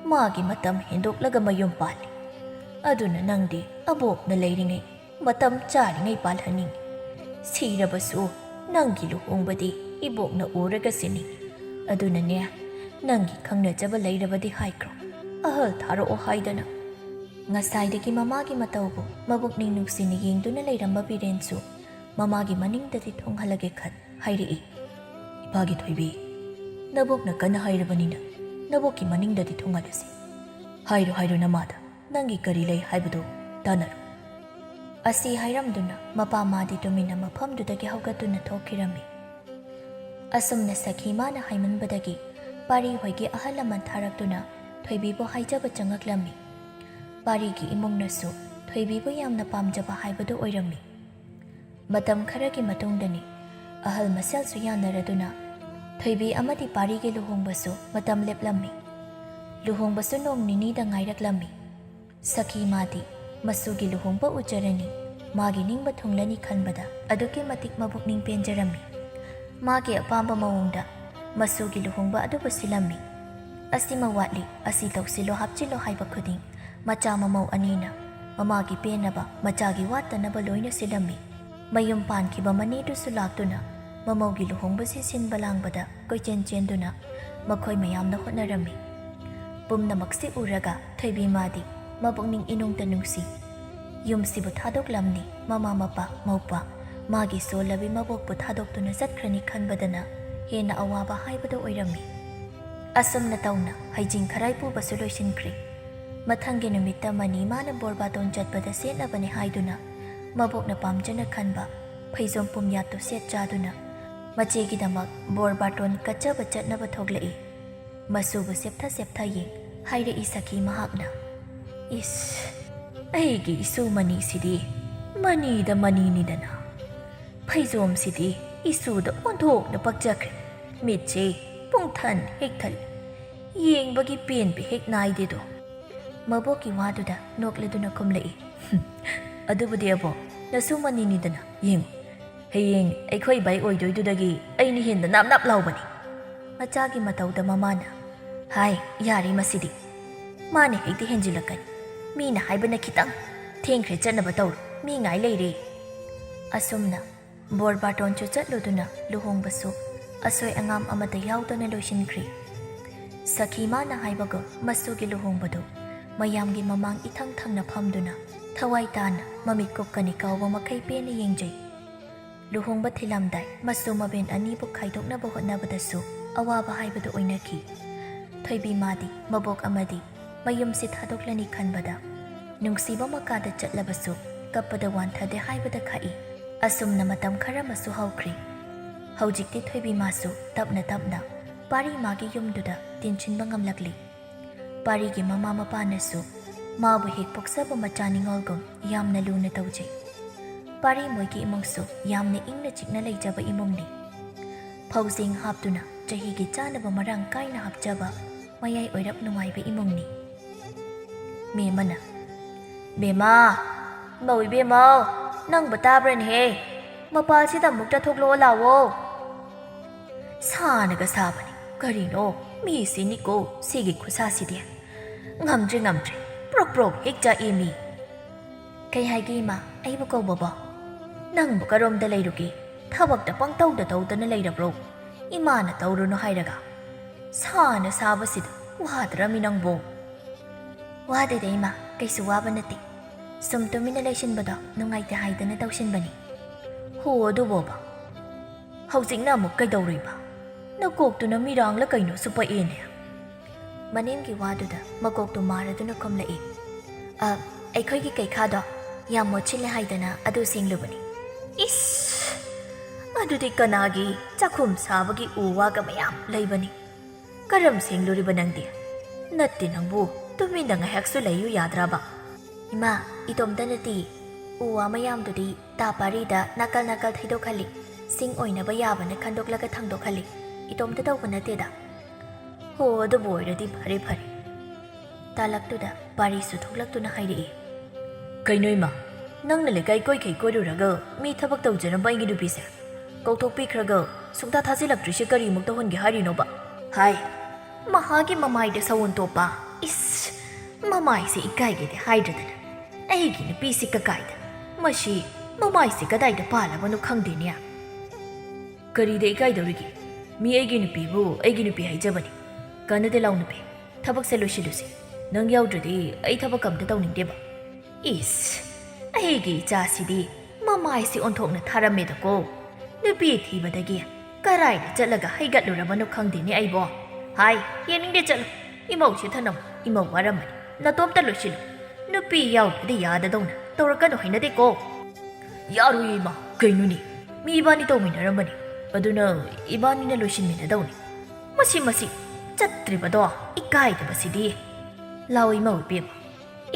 ꯃꯥꯒꯤ ꯃꯇꯝ ꯍꯦꯟꯗꯣꯛꯂꯒ ꯃꯌꯨꯝ ꯄꯥꯜꯂꯤ꯫ ꯑꯗꯨꯅ ꯅꯪꯗꯤ ꯑꯕꯣꯛꯅ ꯂꯩꯔꯤꯉꯩ ꯃꯇꯝ ꯆꯥꯔꯤꯉꯩ ꯄꯥꯜꯍꯟꯅꯤꯡꯏ꯫ ꯁꯤꯔꯕꯁꯨ ꯅꯪꯒꯤ ꯂꯨꯍꯣꯡꯕꯗꯤ ꯏꯕꯣꯛꯅ ꯎꯔꯒ ꯁꯤꯅꯤꯡꯏ꯫ ꯑꯗꯨꯅꯅꯦ, ꯅꯪꯒꯤ ꯈꯪꯅꯖꯕ ꯂꯩꯔꯕꯗꯤ ꯍꯥꯏꯈ꯭ꯔꯣ꯫ ꯑꯍꯜ ꯊꯥꯔꯛꯑꯣ ꯍꯥꯏꯗꯅ꯫" ꯉꯁꯥꯏꯗꯒꯤ ꯃꯃꯥꯒꯤ ꯃꯇꯧꯕꯨ ꯃꯕꯨꯛꯅꯤꯡ ꯅꯨꯡꯁꯤꯅ ꯌꯦꯡꯗꯨꯅ ꯂꯩꯔꯝꯕ ꯕꯤꯔꯦꯟꯁꯨ ꯃꯃꯥꯒꯤ ꯃꯅꯤꯡꯗꯗꯤ ꯊꯣꯡꯍꯜꯂꯒꯦ ꯈꯟ ꯍꯥꯏꯔꯛꯏ, "ꯏꯄꯥꯒꯤ ꯊꯣꯏꯕꯤ, ꯅꯕꯣꯛꯅ ꯀꯟꯅ ꯍꯥꯏꯔꯕꯅꯤꯅ ꯅꯕꯣꯛꯀꯤ ꯃꯅꯤꯡꯗꯗꯤ ꯊꯣꯡꯍꯜꯂꯁꯤ꯫ ꯍꯥꯏꯔꯣ, ꯍꯥꯏꯔꯣ ꯅꯃꯥꯗ, ꯅꯪꯒꯤ ꯀꯔꯤ ꯂꯩ ꯍꯥꯏꯕꯗꯨ ꯇꯥꯟꯅꯔꯣ꯫" ꯑꯁꯤ ꯍꯥꯏꯔꯝꯗꯨꯅ ꯃꯄꯥ ꯃꯥꯗꯤ ꯇꯨꯃꯤꯟꯅ ꯃꯐꯝꯗꯨꯗꯒꯤ ꯍꯧꯒꯠꯇꯨꯅ ꯊꯣꯛꯈꯤꯔꯝꯃꯤ꯫ ꯑꯁꯨꯝꯅ ꯁꯈꯤ ꯃꯥꯅ ꯍꯥꯏꯃꯟꯕꯗꯒꯤ ꯄꯥꯔꯤ ꯍꯣꯏꯒꯤ ꯑꯍꯜ ꯂꯃꯟ ꯊꯥꯔꯛꯇꯨꯅ ꯊꯣꯏꯕꯤꯕꯨ ꯍꯥꯏꯖꯕ ꯆꯪꯉꯛꯂꯝꯃꯤ꯫ ꯄꯥꯔꯤꯒꯤ ꯏꯃꯨꯡꯅꯁꯨ ꯊꯣꯏꯕꯤꯕꯨ ꯌꯥꯝꯅ ꯄꯥꯝꯖꯕ ꯍꯥꯏꯕꯗꯨ ꯑꯣꯏꯔꯝꯃꯤ꯫ ꯃꯇꯝ ꯈꯔꯒꯤ ꯃꯇꯨꯡꯗꯅꯤ ꯑꯍꯜ ꯃꯁꯦꯜꯁꯨ ꯌꯥꯅꯔꯗꯨꯅ ꯊꯣꯏꯕꯤ ꯑꯃꯗꯤ ꯄꯥꯔꯤꯒꯤ ꯂꯨꯍꯣꯡꯕꯁꯨ ꯃꯇꯝ ꯂꯦꯞꯂꯝꯃꯤ꯫ ꯂꯨꯍꯣꯡꯕꯁꯨ ꯅꯣꯡ ꯅꯤꯅꯤꯗ ꯉꯥꯏꯔꯛꯂꯝꯃꯤ꯫ ꯁꯈꯤ ꯃꯥꯗꯤ ꯃꯁꯨꯒꯤ ꯂꯨꯍꯣꯡꯕ ꯎꯖꯔꯅꯤ, ꯃꯥꯒꯤ ꯅꯤꯡꯕ ꯊꯨꯡꯂꯅꯤ ꯈꯟꯕꯗ ꯑꯗꯨꯛꯀꯤ ꯃꯇꯤꯛ ꯃꯕꯨꯛꯅꯤꯡ ꯄꯦꯟꯖꯔꯝꯃꯤ꯫ ꯃꯥꯒꯤ ꯑꯄꯥꯝꯕ ꯃꯑꯣꯡꯗ ꯃꯁꯨꯒꯤ ꯂꯨꯍꯣꯡꯕ ꯑꯗꯨꯕꯨ ꯁꯤꯜꯂꯝꯃꯤ꯫ ꯑꯁꯤꯃ ꯋꯥꯠꯂꯤ, ꯑꯁꯤ ꯇꯧꯁꯤꯜꯂꯣ ꯍꯥꯞꯆꯤꯜꯂꯣ ꯍꯥꯏꯕ ꯈꯨꯗꯤꯡ ꯃꯆꯥ ꯃꯃꯧ ꯑꯅꯤꯅ ꯃꯃꯥꯒꯤ ꯄꯦꯟꯅꯕ, ꯃꯆꯥꯒꯤ ꯋꯥꯠꯇꯅꯕ ꯂꯣꯏꯅ ꯁꯤꯜꯂꯝꯃꯤ꯫ ꯃꯌꯨꯝ ꯄꯥꯟꯈꯤꯕ ꯃꯅꯦꯗꯨꯁꯨ ꯂꯥꯛꯇꯨꯅ ꯃꯃꯧꯒꯤ ꯂꯨꯍꯣꯡꯕꯁꯤ ꯁꯤꯟꯕ ꯂꯥꯡꯕꯗ ꯀꯣꯏꯆꯦꯟ ꯆꯦꯟꯗꯨꯅ ꯃꯈꯣꯏ ꯃꯌꯥꯝꯅ ꯍꯣꯠꯅꯔꯝꯃꯤ꯫ ꯄꯨꯝꯅꯃꯛꯁꯤ ꯎꯔꯒ ꯊꯣꯏꯕꯤꯃꯥꯗꯤ ꯃꯄꯨꯛꯅꯤꯡ ꯏꯅꯨꯡꯇ ꯅꯨꯡꯁꯤ꯫ ꯌꯨꯝꯁꯤꯕꯨ ꯊꯥꯗꯣꯛꯂꯝꯅꯤ, ꯃꯃꯥ ꯃꯄꯥ, ꯃꯧꯄ꯭ꯋꯥ, ꯃꯥꯒꯤ ꯁꯣꯜꯂꯕꯤ ꯃꯕꯣꯛꯄꯨ ꯊꯥꯗꯣꯛꯇꯨꯅ ꯆꯠꯈ꯭ꯔꯅꯤ ꯈꯟꯕꯗꯅ ꯍꯦꯟꯅ ꯑꯋꯥꯕ ꯍꯥꯏꯕꯗꯨ ꯑꯣꯏꯔꯝꯃꯤ꯫ ꯑꯁꯨꯝꯅ ꯇꯧꯅ ꯍꯩꯖꯤꯡ ꯈꯔꯥꯏ ꯄꯨꯕꯁꯨ ꯂꯣꯏꯁꯤꯟꯈ꯭ꯔꯦ꯫ ꯃꯊꯪꯒꯤ ꯅꯨꯃꯤꯠꯇ ꯃꯅꯤ ꯃꯥꯅ ꯕꯣꯔ ꯕꯥꯇꯣꯟ ꯆꯠꯄꯗ ꯁꯦꯠꯅꯕꯅꯤ ꯍꯥꯏꯗꯨꯅ ꯃꯕꯣꯛꯅ ꯄꯥꯝꯖꯅ ꯈꯟꯕ ꯐꯩꯖꯣꯝ ꯄꯨꯝꯌꯥꯠꯇꯨ ꯁꯦꯠ ꯆꯥꯗꯨꯅ ꯃꯆꯦꯒꯤꯗꯃꯛ ꯕꯣꯔ ꯕꯥꯇꯣꯟ ꯀꯠꯆꯕ ꯆꯠꯅꯕ ꯊꯣꯛꯂꯛꯏ꯫ ꯃꯁꯨꯕꯨ ꯁꯦꯞꯊ ꯁꯦꯞꯊ ꯌꯦꯡ ꯍꯥꯏꯔꯛꯏ ꯁꯈꯤ ꯃꯍꯥꯛꯅ, "ꯏꯁ, ꯑꯩꯒꯤ ꯏꯁꯨ ꯃꯅꯤꯁꯤꯗꯤ ꯃꯅꯤꯗ ꯃꯅꯤꯅꯤꯗꯅ꯫ ꯐꯩꯖꯣꯝꯁꯤꯗꯤ ꯏꯁꯨꯗ ꯑꯣꯟꯊꯣꯛꯅ ꯄꯛꯆꯈ꯭ꯔꯦ꯫ ꯃꯤꯠꯁꯦ ꯄꯨꯡꯊꯟ ꯍꯦꯛ ꯊꯜꯂꯤ꯫ ꯌꯦꯡꯕꯒꯤ ꯄꯦꯟꯕ ꯍꯦꯛ ꯅꯥꯏꯗꯦꯗꯣ꯫" ꯃꯕꯣꯛꯀꯤ ꯋꯥꯗꯨꯗ ꯅꯣꯛꯂꯗꯨꯅ ꯈꯨꯝꯂꯛꯏ, "ꯑꯗꯨꯕꯨꯗꯤ ꯑꯕꯣꯛ, ꯅꯁꯨ ꯃꯅꯤꯅꯤꯗꯅ, ꯌꯦꯡꯉꯨ, ꯍꯌꯦꯡ ꯑꯩꯈꯣꯏ ꯏꯕꯥꯏ ꯑꯣꯏꯗꯣꯏꯗꯨꯗꯒꯤ ꯑꯩꯅ ꯍꯦꯟꯅ ꯅꯥꯞ ꯅꯥꯞ ꯂꯥꯎꯕꯅꯤ꯫" ꯃꯆꯥꯒꯤ ꯃꯇꯧꯗ ꯃꯃꯥꯅ, "ꯍꯥꯏ, ꯌꯥꯔꯦ ꯃꯁꯤꯗꯤ꯫ ꯃꯥꯅ ꯍꯦꯛꯇ ꯍꯦꯟꯖꯤꯜꯂꯛꯀꯅꯤ꯫ ꯃꯤꯅ ꯍꯥꯏꯕꯅ ꯈꯤꯇꯪ꯫ ꯊꯦꯡꯈ꯭ꯔꯦ, ꯆꯠꯅꯕ ꯇꯧꯔꯣ꯫ ꯃꯤ ꯉꯥꯏ ꯂꯩꯔꯦ꯫" ꯑꯁꯨꯝꯅ ꯕꯣꯔ ꯕꯥꯇꯣꯟꯁꯨ ꯆꯠꯂꯨꯗꯨꯅ ꯂꯨꯍꯣꯡꯕꯁꯨ ꯑꯁꯣꯏ ꯑꯉꯥꯝ ꯑꯃꯠꯇ ꯌꯥꯎꯗꯅ ꯂꯣꯏꯁꯤꯟꯈ꯭ꯔꯤ꯫ ꯁꯈꯤ ꯃꯥꯅ ꯍꯥꯏꯕꯒꯨꯝ ꯃꯁꯨꯒꯤ ꯂꯨꯍꯣꯡꯕꯗꯨ ꯃꯌꯥꯝꯒꯤ ꯃꯃꯥꯡ ꯏꯊꯪ ꯊꯪꯅ ꯐꯝꯗꯨꯅ ꯊꯋꯥꯏ ꯇꯥꯅ ꯃꯃꯤꯠ ꯀꯨꯞꯀꯅꯤ ꯀꯥꯎꯕ ꯃꯈꯩ ꯄꯦꯟꯅ ꯌꯦꯡꯖꯩ꯫ ꯂꯨꯍꯣꯡꯕ ꯊꯤꯜꯂꯝꯗꯥꯏ ꯃꯁꯨ ꯃꯕꯦꯟ ꯑꯅꯤꯕꯨ ꯈꯥꯏꯗꯣꯛꯅꯕ ꯍꯣꯠꯅꯕꯗꯁꯨ ꯑꯋꯥꯕ ꯍꯥꯏꯕꯗꯨ ꯑꯣꯏꯅꯈꯤ꯫ ꯊꯣꯏꯕꯤꯃꯥꯗꯤ ꯃꯕꯣꯛ ꯑꯃꯗꯤ ꯃꯌꯨꯝꯁꯤ ꯊꯥꯗꯣꯛꯂꯅꯤ ꯈꯟꯕꯗ ꯅꯨꯡꯁꯤꯕ ꯃꯀꯥꯗ ꯆꯠꯂꯕꯁꯨ ꯀꯞꯄꯗ ꯋꯥꯟꯊꯗꯦ ꯍꯥꯏꯕꯗ ꯈꯥꯛꯏ꯫ ꯑꯁꯨꯝꯅ ꯃꯇꯝ ꯈꯔ ꯑꯃꯁꯨ ꯍꯧꯈ꯭ꯔꯦ꯫ ꯍꯧꯖꯤꯛꯇꯤ ꯊꯣꯏꯕꯤꯃꯥꯁꯨ ꯇꯞꯅ ꯇꯞꯅ ꯄꯥꯔꯤ ꯃꯥꯒꯤ ꯌꯨꯝꯗꯨꯗ ꯇꯤꯟꯁꯤꯟꯕ ꯉꯝꯂꯛꯂꯤ꯫ ꯄꯥꯔꯤꯒꯤ ꯃꯃꯥ ꯃꯄꯥꯅꯁꯨ ꯃꯥꯕꯨ ꯍꯦꯛ ꯄꯣꯛꯆꯕ ꯃꯆꯥ ꯅꯤꯉꯣꯜꯒꯨꯝ ꯌꯥꯝꯅ ꯂꯨꯅ ꯇꯧꯖꯩ꯫ ꯄꯥꯔꯤ ꯃꯣꯏꯒꯤ ꯏꯃꯨꯡꯁꯨ ꯌꯥꯝꯅ ꯏꯪꯅ ꯆꯤꯛꯅ ꯂꯩꯖꯕ ꯏꯃꯨꯡꯅꯤ꯫ ꯐꯧꯖꯦꯡ ꯍꯥꯞꯇꯨꯅ ꯆꯍꯤꯒꯤ ꯆꯥꯅꯕ ꯃꯔꯥꯡ ꯀꯥꯏꯅ ꯍꯥꯞꯆꯕ ꯃꯌꯥꯏ ꯑꯣꯏꯔꯞ ꯅꯨꯡꯉꯥꯏꯕ ꯏꯃꯨꯡꯅꯤ꯫ ꯃꯦꯃꯅ, "ꯕꯦꯃꯥ, ꯃꯧ ꯏꯕꯦꯝꯃꯧ, ꯅꯪꯕꯨ ꯇꯥꯕ꯭ꯔꯅꯦꯍꯦ? ꯃꯄꯥꯜꯁꯤꯗ ꯑꯃꯨꯛꯇ ꯊꯣꯛꯂꯛꯑꯣ ꯂꯥꯛꯑꯣ꯫" ꯁꯥꯅꯒ ꯁꯥꯕꯅꯤ꯫ ꯀꯔꯤꯅꯣ, ꯃꯤꯁꯤꯅꯤꯀꯣ ꯁꯤꯒꯤ ꯈꯨꯠꯁꯥꯁꯤꯗꯤ꯫ ꯉꯝꯗ꯭ꯔꯦ, ꯉꯝꯗ꯭ꯔꯦ꯫ ꯄ꯭ꯔꯣꯛ ꯄ꯭ꯔꯣꯛ ꯍꯦꯛ ꯆꯥꯛꯏ ꯃꯤ꯫ ꯀꯩ ꯍꯥꯏꯒꯦ ꯏꯃꯥ? ꯑꯩꯕꯨ ꯀꯧꯕꯕꯣ? ꯅꯪꯕꯨ ꯀꯔꯣꯝꯗ ꯂꯩꯔꯨꯒꯦ? ꯊꯕꯛꯇ ꯄꯪꯇꯧꯗ ꯇꯧꯗꯅ ꯂꯩꯔꯕ꯭ꯔꯣ? ꯏꯃꯥꯅ ꯇꯧꯔꯨꯅꯨ ꯍꯥꯏꯔꯒ꯫ ꯁꯥꯅ ꯁꯥꯕꯁꯤꯗ ꯋꯥꯗ꯭ꯔꯃꯤ ꯅꯪꯕꯨ? ꯋꯥꯗꯦꯗ ꯏꯃꯥ, ꯀꯩꯁꯨ ꯋꯥꯕ ꯅꯠꯇꯦ꯫ ꯁꯨꯝ ꯇꯨꯃꯤꯟꯅ ꯂꯩꯁꯤꯟꯕꯗꯣ ꯅꯨꯡꯉꯥꯏꯇꯦ ꯍꯥꯏꯗꯅ ꯇꯧꯁꯤꯟꯕꯅꯤ꯫ ꯍꯣ ꯑꯗꯨꯕꯣꯕ꯫ ꯍꯧꯖꯤꯛꯅ ꯑꯃꯨꯛ ꯀꯩꯗꯧꯔꯤꯕ? ꯅꯀꯣꯛꯇꯨꯅ ꯃꯤꯔꯥꯡꯂ ꯀꯩꯅꯣ ꯁꯨꯞꯄꯛꯑꯦꯅꯦ꯫ ꯃꯅꯦꯝꯒꯤ ꯋꯥꯗꯨꯗ ꯃꯀꯣꯛꯇꯨ ꯃꯥꯔꯗꯨꯅ ꯈꯨꯝꯂꯛꯏ꯫ "ꯑ, ꯑꯩꯈꯣꯏꯒꯤ ꯀꯩꯈꯥꯗꯣ ꯌꯥꯝ ꯃꯣꯠꯁꯤꯜꯂꯦ ꯍꯥꯏꯗꯅ ꯑꯗꯨ ꯁꯦꯡꯂꯨꯕꯅꯤ꯫" "ꯏꯁ! ꯑꯗꯨꯗꯤ ꯀꯅꯥꯒꯤ ꯆꯥꯛꯈꯨꯝ ꯁꯥꯕꯒꯤ ꯎ ꯋꯥꯒ ꯃꯌꯥꯝ ꯂꯩꯕꯅꯤ? ꯀꯔꯝ ꯁꯦꯡꯂꯨꯔꯤꯕ ꯅꯪꯗꯤ? ꯅꯠꯇꯦ ꯅꯪꯕꯨ, ꯇꯨꯃꯤꯟꯅ ꯉꯥꯏꯍꯥꯛꯁꯨ ꯂꯩꯌꯨ ꯌꯥꯗ꯭ꯔꯕ?" "ꯏꯃꯥ, ꯏꯇꯣꯝꯇ ꯅꯠꯇꯦ꯫ ꯎ ꯋꯥ ꯃꯌꯥꯝꯗꯨꯗꯤ ꯇꯥ ꯄꯥꯔꯤꯗ ꯅꯥꯀꯜ ꯅꯥꯀꯜ ꯊꯩꯗꯣꯛꯍꯜꯂꯤ꯫ ꯁꯤꯡ ꯑꯣꯏꯅꯕ ꯌꯥꯕꯅ ꯈꯟꯗꯣꯛꯂꯒ ꯊꯥꯡꯗꯣꯛꯍꯜꯂꯤ꯫ ꯏꯇꯣꯝꯇ ꯇꯧꯕ ꯅꯠꯇꯦꯗ꯫" "ꯍꯣ, ꯑꯗꯨꯕꯨ ꯑꯣꯏꯔꯗꯤ ꯐꯔꯦ ꯐꯔꯦ꯫" ꯇꯥꯂꯛꯇꯨꯗ ꯄꯥꯔꯤꯁꯨ ꯊꯣꯛꯂꯛꯇꯨꯅ ꯍꯥꯏꯔꯛꯏ꯫ "ꯀꯩꯅꯣ ꯏꯃꯥ, ꯅꯪꯅ ꯂꯩꯀꯥꯏ ꯀꯣꯏꯈꯩ ꯀꯣꯏꯔꯨꯔꯒ ꯃꯤ ꯊꯕꯛ ꯇꯧꯖꯅꯕ ꯑꯩꯒꯤ ꯅꯨꯄꯤꯁꯦ ꯀꯧꯊꯣꯛꯄꯤꯈ꯭ꯔꯒ ꯁꯨꯡꯊꯥ ꯊꯥꯖꯤꯜꯂꯛꯇ꯭ꯔꯤꯁꯦ ꯀꯔꯤꯃꯨꯛ ꯇꯧꯍꯟꯒꯦ ꯍꯥꯏꯔꯤꯅꯣꯕ?" ꯍꯥꯏ꯫ ꯃꯍꯥꯛꯀꯤ ꯃꯃꯥꯏꯗ ꯁꯎꯟ ꯇꯣꯞꯄ꯫ "ꯏꯁ! ꯃꯃꯥꯏꯁꯦ ꯏꯀꯥꯏꯒꯦꯗꯤ ꯍꯥꯏꯗ꯭ꯔꯗꯅ ꯑꯩꯒꯤ ꯅꯨꯄꯤꯁꯤ ꯀꯀꯥꯏꯗ꯫ ꯃꯁꯤ ꯃꯃꯥꯏꯁꯤ ꯀꯗꯥꯏꯗ ꯄꯥꯜꯂꯕꯅꯣ ꯈꯪꯗꯦꯅꯦ꯫" "ꯀꯔꯤꯗ ꯏꯀꯥꯏꯗꯧꯔꯤꯒꯦ? ꯃꯤ ꯑꯩꯒꯤ ꯅꯨꯄꯤꯕꯨ ꯑꯩꯒꯤ ꯅꯨꯄꯤ ꯍꯥꯏꯖꯕꯅꯤ꯫ ꯀꯥꯟꯅꯗꯦ, ꯂꯥꯎ ꯅꯨꯄꯤ, ꯊꯕꯛꯁꯦ ꯂꯣꯏꯁꯤꯜꯂꯨꯁꯤ꯫ ꯅꯪ ꯌꯥꯎꯗ꯭ꯔꯗꯤ ꯑꯩ ꯊꯕꯛ ꯑꯝꯇ ꯇꯧꯅꯤꯡꯗꯦꯕ꯫" "ꯏꯁ! ꯑꯩꯒꯤ ꯏꯆꯥꯁꯤꯗꯤ ꯃꯃꯥꯏꯁꯤ ꯑꯣꯟꯊꯣꯛꯅ ꯊꯥꯔꯝꯃꯦꯗꯀꯣ꯫ ꯅꯨꯄꯤ ꯊꯤꯕꯗꯒꯤ ꯀꯔꯥꯏꯗ ꯆꯠꯂꯒ ꯍꯩꯒꯠꯂꯨꯔꯕꯅꯣ ꯈꯪꯗꯦꯅꯦ ꯑꯩꯕꯣ꯫ ꯍꯥꯏ, ꯌꯦꯡꯅꯤꯡꯗꯦ, ꯆꯠꯂꯨ꯫ ꯏꯃꯧꯁꯤ ꯊꯅꯝꯃꯨ, ꯏꯃꯧ ꯋꯥꯔꯝꯃꯅꯤ꯫ ꯅꯇꯣꯝꯇ ꯂꯣꯏꯁꯤꯜꯂꯨ꯫ ꯅꯨꯄꯤ ꯌꯥꯎꯗ꯭ꯔꯗꯤ ꯌꯥꯗꯗꯧꯅ ꯇꯧꯔꯛꯀꯅꯨ, ꯍꯩꯅꯗꯦꯀꯣ꯫" "ꯌꯥꯔꯣꯏꯌꯦ ꯏꯃꯥ, ꯀꯩꯅꯣꯅꯦ? ꯃꯤ ꯏꯕꯥꯅꯤ ꯇꯧꯃꯤꯟꯅꯔꯝꯕꯅꯤ꯫ ꯑꯗꯨꯅ ꯏꯕꯥꯅꯤꯅ ꯂꯣꯏꯁꯤꯟꯃꯤꯟꯅꯗꯧꯅꯤ꯫ ꯃꯁꯤ, ꯃꯁꯤ ꯆꯠꯇ꯭ꯔꯤꯕꯗꯣ ꯏꯀꯥꯏꯗꯕꯁꯤꯗꯤ꯫ ꯂꯥꯎ ꯏꯃꯧ ꯏꯕꯦꯝꯃ,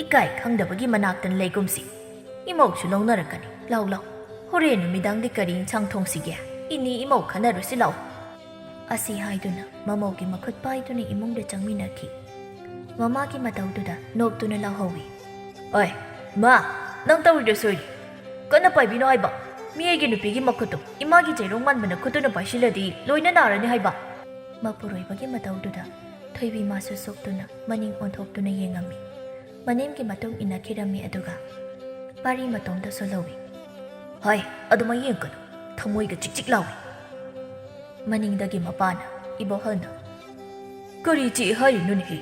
ꯏꯀꯥꯏ ꯈꯪꯗꯕꯒꯤ ꯃꯅꯥꯛꯇꯅ ꯂꯩꯒꯨꯝꯁꯤ꯫ ꯏꯃꯧꯁꯨ ꯂꯧꯅꯔꯛꯀꯅꯤ꯫ ꯂꯥꯎ, ꯂꯥꯎ꯫ ꯍꯣꯔꯦꯟ ꯅꯨꯃꯤꯗꯥꯡꯗꯤ ꯀꯔꯤ ꯏꯟꯁꯥꯡ ꯊꯣꯡꯁꯤꯒꯦ? ꯏꯅꯤ ꯏꯃꯧ ꯈꯟꯅꯔꯨꯁꯤ ꯂꯥꯎ꯫" ꯑꯁꯤ ꯍꯥꯏꯗꯨꯅ ꯃꯃꯧꯒꯤ ꯃꯈꯨꯠ ꯄꯥꯏꯗꯨꯅ ꯏꯃꯨꯡꯗ ꯆꯪꯃꯤꯟꯅꯈꯤ꯫ ꯃꯃꯥꯒꯤ ꯃꯇꯧꯗꯨꯗ ꯅꯣꯛꯇꯨꯅ ꯂꯥꯎꯍꯧꯏ꯫ "ꯑꯣꯏ, ꯃꯥ, ꯅꯪ ꯇꯧꯔꯤꯗꯣ ꯁꯣꯏꯔꯦ꯫ ꯀꯟꯅ ꯄꯥꯏꯕꯤꯅꯣ ꯍꯥꯏꯕ꯫ ꯃꯤ ꯑꯩꯒꯤ ꯅꯨꯄꯤꯒꯤ ꯃꯈꯨꯠꯇꯨ ꯏꯃꯥꯒꯤ ꯆꯩꯔꯣꯡ ꯃꯥꯟꯕꯅ ꯈꯨꯠꯇꯨꯅ ꯄꯥꯏꯁꯤꯜꯂꯗꯤ ꯂꯣꯏꯅ ꯅꯥꯔꯅꯤ ꯍꯥꯏꯕ꯫ ꯃꯄꯨꯔꯣꯏꯕꯒꯤ ꯃꯇꯧꯗꯨꯗ ꯊꯣꯏꯕꯤ ꯃꯥꯁꯨ ꯁꯣꯛꯇꯨꯅ ꯃꯅꯤꯡ ꯑꯣꯟꯊꯣꯛꯇꯨꯅ ꯌꯦꯡꯉꯝꯃꯤ꯫ ꯃꯅꯦꯝꯒꯤ ꯃꯇꯨꯡ ꯏꯟꯅꯈꯤꯔꯝꯃꯤ, ꯑꯗꯨꯒ ꯄꯥꯔꯤ ꯃꯇꯣꯝꯗꯁꯨ ꯂꯧꯏ꯫ "ꯍꯥꯏ, ꯑꯗꯨꯃꯥꯏ ꯌꯦꯡꯒꯅꯨ, ꯊꯃꯣꯏꯒ ꯆꯤꯛ ꯆꯤꯛ ꯂꯥꯎꯏ꯫" ꯃꯅꯤꯡꯗꯒꯤ ꯃꯄꯥꯅ, "ꯏꯕꯣꯍꯜꯅ, ꯀꯔꯤ ꯆꯤꯛꯏ ꯍꯥꯏꯔꯤꯅꯣꯅꯦꯍꯦ?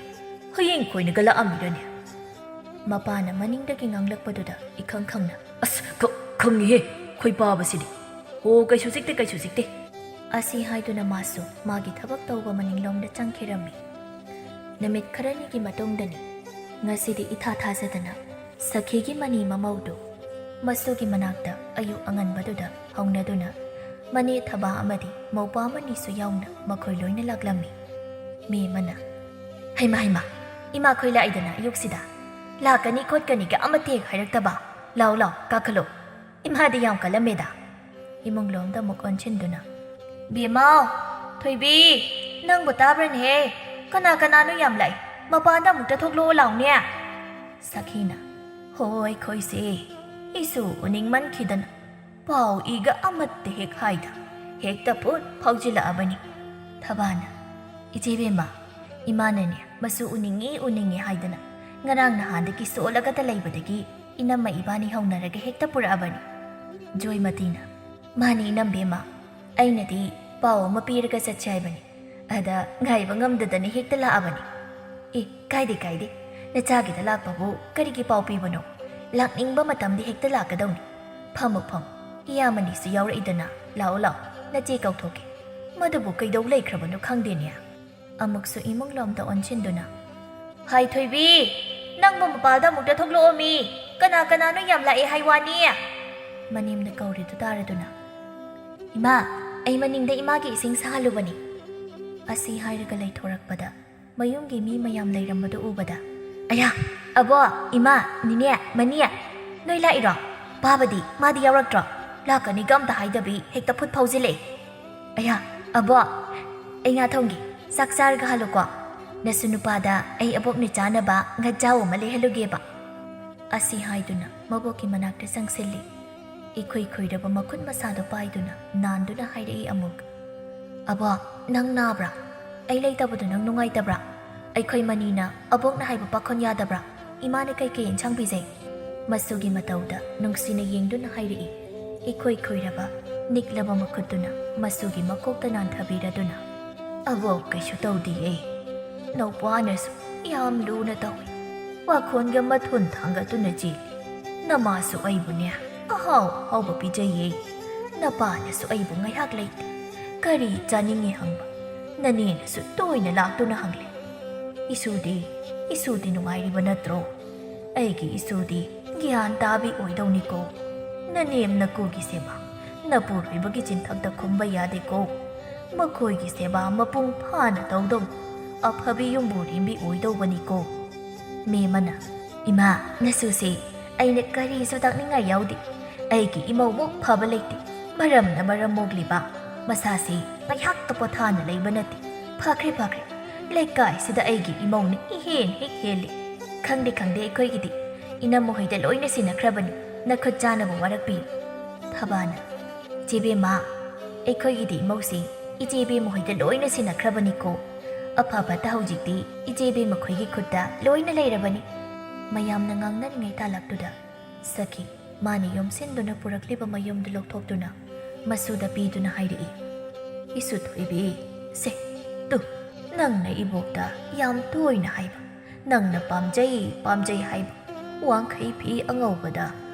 ꯍꯌꯦꯡ ꯈꯣꯏꯅꯒ ꯂꯥꯛꯑꯝꯃꯤꯔꯅꯦ?" ꯃꯄꯥꯅ ꯃꯅꯤꯡꯗꯒꯤ ꯉꯥꯡꯂꯛꯄꯗꯨꯗ ꯏꯈꯪ ꯈꯪꯅ, "ꯑꯁ, ꯈ-, ꯈꯪꯉꯤꯍꯦ, ꯈꯣꯏ ꯄꯥꯕꯁꯤꯗꯤ꯫ ꯍꯣ, ꯀꯩꯁꯨ ꯆꯤꯛꯇꯦ, ꯀꯩꯁꯨ ꯆꯤꯛꯇꯦ꯫" ꯑꯁꯤ ꯍꯥꯏꯗꯨꯅ ꯃꯥꯁꯨ ꯃꯥꯒꯤ ꯊꯕꯛ ꯇꯧꯕ ꯃꯅꯤꯡꯂꯣꯝꯗ ꯆꯪꯈꯤꯔꯝꯃꯤ꯫ ꯅꯨꯃꯤꯠ ꯈꯔꯅꯤꯒꯤ ꯃꯇꯨꯡꯗꯅꯤ꯫ ꯉꯁꯤꯗꯤ ꯏꯊꯥ ꯊꯥꯖꯗꯅ ꯁꯈꯤꯒꯤ ꯃꯅꯤ ꯃꯃꯧꯗꯨ ꯃꯁꯨꯒꯤ ꯃꯅꯥꯛꯇ ꯑꯌꯨꯛ ꯑꯉꯟꯕꯗꯨꯗ ꯍꯧꯅꯗꯨꯅ ꯃꯅꯦ ꯊꯕꯥ ꯑꯃꯗꯤ ꯃꯧꯄ꯭ꯋꯥ ꯑꯃꯅꯤꯁꯨ ꯌꯥꯎꯅ ꯃꯈꯣꯏ ꯂꯣꯏꯅ ꯂꯥꯛꯂꯝꯃꯤ꯫ ꯃꯤ ꯑꯃꯅ, "ꯍꯩꯃꯥ, ꯍꯩꯃꯥ, ꯏꯃꯥꯈꯣꯏ ꯂꯥꯛꯏꯗꯅ ꯑꯌꯨꯛꯁꯤꯗ? ꯂꯥꯛꯀꯅꯤ ꯈꯣꯠꯀꯅꯤꯒ ꯑꯃꯠꯇ ꯍꯦꯛ ꯍꯥꯏꯔꯛꯇꯕ? ꯂꯥꯎ, ꯂꯥꯎ, ꯀꯥꯈꯠꯂꯣ꯫ ꯏꯃꯥꯗꯤ ꯌꯥꯝ ꯀꯜꯂꯝꯃꯦꯗ꯫" ꯏꯃꯨꯡꯂꯣꯝꯗ ꯑꯃꯨꯛ ꯑꯣꯟꯁꯤꯟꯗꯨꯅ, "ꯕꯦꯝꯃꯥꯎ, ꯊꯣꯏꯕꯤ, ꯅꯪꯕꯨ ꯇꯥꯕ꯭ꯔꯅꯦꯍꯦ? ꯀꯅꯥ ꯀꯅꯥꯅꯣ ꯌꯥꯝ ꯂꯥꯛꯏ? ꯃꯄꯥꯟꯗ ꯑꯃꯨꯛꯇ ꯊꯣꯛꯂꯛꯑꯣ ꯂꯥꯎꯅꯦ꯫" ꯁꯈꯤꯅ, "ꯍꯣꯏ, ꯈꯣꯏꯁꯦ, ꯑꯩꯁꯨ ꯎꯅꯤꯡꯃꯟꯈꯤꯗꯅ ꯄꯥꯎ ꯏꯒ ꯑꯃꯠꯇ ꯍꯦꯛ ꯍꯥꯏꯗ ꯍꯦꯛꯇ ꯐꯨꯠ ꯐꯥꯎꯖꯤꯜꯂꯛꯑꯕꯅꯤ꯫" ꯊꯕꯥꯅ, "ꯏꯆꯦ ꯕꯦꯝꯃ, ꯏꯃꯥꯅꯅꯦ ꯃꯁꯨ ꯎꯅꯤꯡꯉꯤ ꯎꯅꯤꯡꯉꯤ ꯍꯥꯏꯗꯅ ꯉꯔꯥꯡ ꯅꯍꯥꯟꯗꯒꯤ ꯁꯣꯜꯂꯒꯇ ꯂꯩꯕꯗꯒꯤ ꯏꯅꯝꯃ ꯏꯕꯥꯅꯤ ꯍꯧꯅꯔꯒ ꯍꯦꯛꯇ ꯄꯨꯔꯛꯑꯕꯅꯤ꯫" ꯖꯣꯏꯃꯇꯤꯅ, "ꯃꯥꯅꯤ ꯏꯅꯝꯕꯦꯝꯃ, ꯑꯩꯅꯗꯤ ꯄꯥꯎ ꯑꯃ ꯄꯤꯔꯒ ꯆꯠꯁꯦ ꯍꯥꯏꯕꯅꯤ꯫ ꯑꯗ ꯉꯥꯏꯕ ꯉꯝꯗꯗꯅ ꯍꯦꯛꯇ ꯂꯥꯛꯑꯕꯅꯤ꯫" "ꯑꯦ, ꯀꯥꯏꯗꯦ, ꯀꯥꯏꯗꯦ꯫ ꯅꯆꯥꯒꯤꯗ ꯂꯥꯛꯄꯕꯨ ꯀꯔꯤꯒꯤ ꯄꯥꯎ ꯄꯤꯕꯅꯣ? ꯂꯥꯛꯅꯤꯡꯕ ꯃꯇꯝꯗ ꯍꯦꯛꯇ ꯂꯥꯛꯀꯗꯧꯅꯤ꯫ ꯐꯝꯃꯨ, ꯐꯝꯃꯨ꯫ ꯏꯌꯥꯝꯕꯅꯤꯁꯨ ꯌꯥꯎꯔꯛꯏꯗꯅ꯫ ꯂꯥꯛꯑꯣ, ꯂꯥꯛꯑꯣ꯫ ꯅꯆꯦ ꯀꯧꯊꯣꯛꯀꯦ꯫ ꯃꯗꯨꯕꯨ ꯀꯩꯗꯧ ꯂꯩꯈ꯭ꯔꯕꯅꯣ ꯈꯪꯗꯦꯅꯦ꯫" ꯑꯃꯨꯛꯁꯨ ꯏꯃꯨꯡꯂꯣꯝꯗ ꯑꯣꯟꯁꯤꯟꯗꯨꯅ, "ꯍꯥꯏ ꯊꯣꯏꯕꯤ, ꯅꯪꯕꯨ ꯃꯄꯥꯜꯗ ꯑꯃꯨꯛꯇ ꯊꯣꯛꯂꯛꯑꯣꯃꯤ꯫ ꯀꯅꯥ ꯀꯅꯥꯅꯣ ꯌꯥꯝ ꯂꯥꯛꯑꯦ ꯍꯥꯏ ꯋꯥꯅꯤ?" ꯃꯅꯦꯝꯅ ꯀꯧꯔꯤꯗꯨ ꯇꯥꯔꯗꯨꯅ, "ꯏꯃꯥ, ꯑꯩ ꯃꯅꯤꯡꯗ ꯏꯃꯥꯒꯤ ꯏꯁꯤꯡ ꯁꯥꯍꯜꯂꯨꯕꯅꯤ꯫" ꯑꯁꯤ ꯍꯥꯏꯔꯒ ꯂꯩꯊꯣꯔꯛꯄꯗ ꯃꯌꯨꯝꯒꯤ ꯃꯤ ꯃꯌꯥꯝ ꯂꯩꯔꯝꯕꯗꯨ ꯎꯕꯗ, "ꯑꯌꯥ, ꯑꯕꯣ, ꯏꯃꯥ, ꯅꯤꯅꯦ, ꯃꯅꯤ, ꯅꯣꯏ ꯂꯥꯛꯏꯔꯣ? ꯄꯥꯕꯗꯤ, ꯃꯥꯗꯤ ꯌꯥꯎꯔꯛꯇ꯭ꯔꯣ? ꯂꯥꯛꯀꯅꯤꯒ ꯑꯝꯇ ꯍꯥꯏꯗꯕꯤ ꯍꯦꯛꯇ ꯐꯨꯠ ꯐꯥꯎꯖꯤꯜꯂꯛꯑꯦ꯫ ꯑꯌꯥ, ꯑꯕꯣ, ꯑꯩ ꯉꯥ ꯊꯣꯡꯒꯦ, ꯆꯥꯛ ꯆꯥꯔꯒ ꯍꯜꯂꯨꯀꯣ꯫ ꯅꯁꯨ ꯅꯨꯄꯥꯗ ꯑꯩ ꯑꯕꯣꯛꯅ ꯆꯥꯅꯕ ꯉꯥꯖꯥꯎ ꯑꯃ ꯂꯩꯍꯜꯂꯨꯒꯦꯕ꯫" ꯑꯁꯤ ꯍꯥꯏꯗꯨꯅ ꯃꯕꯣꯛꯀꯤ ꯃꯅꯥꯛꯇ ꯆꯪꯁꯤꯜꯂꯤ꯫ ꯏꯈꯨꯏ ꯈꯨꯏꯔꯕ ꯃꯈꯨꯠ ꯃꯁꯥꯗꯣ ꯄꯥꯏꯗꯨꯅ ꯅꯥꯟꯗꯨꯅ ꯍꯥꯏꯔꯛꯏ ꯑꯃꯨꯛ, "ꯑꯕꯣꯛ, ꯅꯪ ꯅꯥꯕ꯭ꯔꯥ? ꯑꯩ ꯂꯩꯇꯕꯗꯣ ꯅꯪ ꯅꯨꯡꯉꯥꯏꯇꯕ꯭ꯔꯥ? ꯑꯩꯈꯣꯏ ꯃꯅꯤꯅ ꯑꯕꯣꯛꯅ ꯍꯥꯏꯕ ꯄꯥꯈꯣꯟ ꯌꯥꯗꯕ꯭ꯔꯥ? ꯏꯃꯥꯅ ꯀꯩꯀꯩ ꯏꯟꯁꯥꯡ ꯄꯤꯖꯩ?" ꯃꯁꯨꯒꯤ ꯃꯇꯧꯗ ꯅꯨꯡꯁꯤꯅ ꯌꯦꯡꯗꯨꯅ ꯍꯥꯏꯔꯛꯏ꯫ ꯏꯈꯨꯏ ꯈꯨꯏꯔꯕ ꯅꯤꯛꯂꯕ ꯃꯈꯨꯠꯇꯨꯅ ꯃꯁꯨꯒꯤ ꯃꯀꯣꯛꯇ ꯅꯥꯟꯊꯕꯤꯔꯗꯨꯅ, "ꯑꯕꯣꯛ ꯀꯩꯁꯨ ꯇꯧꯗꯤꯌꯦ꯫ ꯅꯧꯄꯥꯅꯁꯨ ꯌꯥꯝ ꯂꯨꯅ ꯇꯧꯏ꯫ ꯋꯥꯈꯣꯟꯒ ꯃꯊꯨꯟ ꯊꯥꯡꯒꯠꯇꯨꯅ ꯆꯦꯜꯂꯤ꯫ ꯅꯃꯥꯁꯨ ꯑꯩꯕꯨꯅꯦ ꯑꯍꯥꯎ ꯑꯍꯥꯎꯕ ꯄꯤꯖꯩꯌꯦ꯫ ꯅꯄꯥꯅꯁꯨ ꯑꯩꯕꯨ ꯉꯥꯏꯍꯥꯛ ꯂꯩꯇꯦ꯫ ꯀꯔꯤ ꯆꯥꯅꯤꯡꯉꯤ ꯍꯪꯕ ꯅꯅꯦꯅꯁꯨ ꯇꯣꯏꯅ ꯂꯥꯛꯇꯨꯅ ꯍꯪꯂꯦ꯫ ꯏꯁꯨꯗꯤ, ꯏꯁꯨꯗꯤ ꯅꯨꯡꯉꯥꯏꯔꯤꯕ ꯅꯠꯇ꯭ꯔꯣ? ꯑꯩꯒꯤ ꯏꯁꯨꯗꯤ ꯒ꯭ꯌꯥꯟ ꯇꯥꯕꯤ ꯑꯣꯏꯗꯧꯅꯤꯀꯣ꯫ ꯅꯅꯦꯝ ꯅꯀꯨꯒꯤ ꯁꯦꯕꯥ ꯅꯄꯨꯔꯣꯏꯕꯒꯤ ꯆꯤꯟꯊꯛꯇ ꯈꯨꯝꯕ ꯌꯥꯗꯦꯀꯣ꯫ ꯃꯈꯣꯏꯒꯤ ꯁꯦꯕꯥ ꯃꯄꯨꯡ ꯐꯥꯅ ꯇꯧꯗꯧ꯫ ꯑꯐꯕꯤ ꯌꯨꯝꯕꯨꯔꯦꯝꯕꯤ ꯑꯣꯏꯗꯧꯕꯅꯤꯀꯣ꯫" ꯃꯦꯝꯃꯅ, "ꯏꯃꯥ, ꯅꯁꯨꯁꯦ ꯑꯩꯅ ꯀꯔꯤꯁꯨ ꯇꯥꯛꯅꯤꯡꯉꯥꯏ ꯌꯥꯎꯗꯦ꯫ ꯑꯩꯒꯤ ꯏꯃꯧꯃꯨꯛ ꯐꯕ ꯂꯩꯇꯦ꯫ ꯃꯔꯝꯅ ꯃꯔꯝ ꯃꯣꯛꯂꯤꯕ꯫ ꯃꯁꯥꯁꯦ ꯉꯥꯏꯍꯥꯛꯇ ꯄꯣꯊꯥꯅ ꯂꯩꯕ ꯅꯠꯇꯦ꯫ ꯐꯈ꯭ꯔꯦ, ꯐꯈ꯭ꯔꯦ꯫ ꯂꯩꯀꯥꯏꯁꯤꯗ ꯑꯩꯒꯤ ꯏꯃꯧꯅ ꯏꯍꯦꯟ ꯍꯦꯛ ꯍꯦꯜꯂꯤ꯫ ꯈꯪꯗꯦ, ꯈꯪꯗꯦ, ꯑꯩꯈꯣꯏꯒꯤꯗꯤ ꯏꯅꯝꯃ ꯍꯣꯏꯗ ꯂꯣꯏꯅ ꯁꯤꯟꯅꯈ꯭ꯔꯕꯅꯤ꯫ ꯅꯈꯨꯠ ꯆꯥꯅꯕ ꯋꯥꯔꯛꯄꯤꯌꯨ꯫" ꯊꯕꯥꯅ, "ꯏꯆꯦꯕꯦꯝꯃ, ꯑꯩꯈꯣꯏꯒꯤꯗꯤ ꯏꯃꯧꯁꯤ ꯏꯆꯦꯕꯦꯝꯃ ꯍꯣꯏꯗ ꯂꯣꯏꯅ ꯁꯤꯟꯅꯈ꯭ꯔꯕꯅꯤꯀꯣ꯫ ꯑꯐ ꯐꯠꯇ ꯍꯧꯖꯤꯛꯇꯤ ꯏꯆꯦꯕꯦꯝꯃ ꯈꯣꯏꯒꯤ ꯈꯨꯠꯇ ꯂꯣꯏꯅ ꯂꯩꯔꯕꯅꯤ꯫" ꯃꯌꯥꯝꯅ ꯉꯥꯡꯅꯔꯤꯉꯩ ꯇꯥꯂꯛꯇꯨꯗ ꯁꯈꯤ ꯃꯥꯅ ꯌꯣꯝꯁꯤꯟꯗꯨꯅ ꯄꯨꯔꯛꯂꯤꯕ ꯃꯌꯨꯝꯗꯨ ꯂꯧꯊꯣꯛꯇꯨꯅ ꯃꯁꯨꯗ ꯄꯤꯗꯨꯅ ꯍꯥꯏꯔꯛꯏ, "ꯏꯁꯨ ꯊꯣꯏꯕꯤ, ꯁꯦ, ꯇꯨ, ꯅꯪꯅ ꯏꯕꯣꯛꯇ ꯌꯥꯝ ꯇꯣꯏꯅ ꯍꯥꯏꯕ, ꯅꯪꯅ ꯄꯥꯝꯖꯩ, ꯄꯥꯝꯖꯩ ꯍꯥꯏꯕ ꯋꯥꯡꯈꯩ ꯐꯤ ꯑꯉꯧꯕꯗ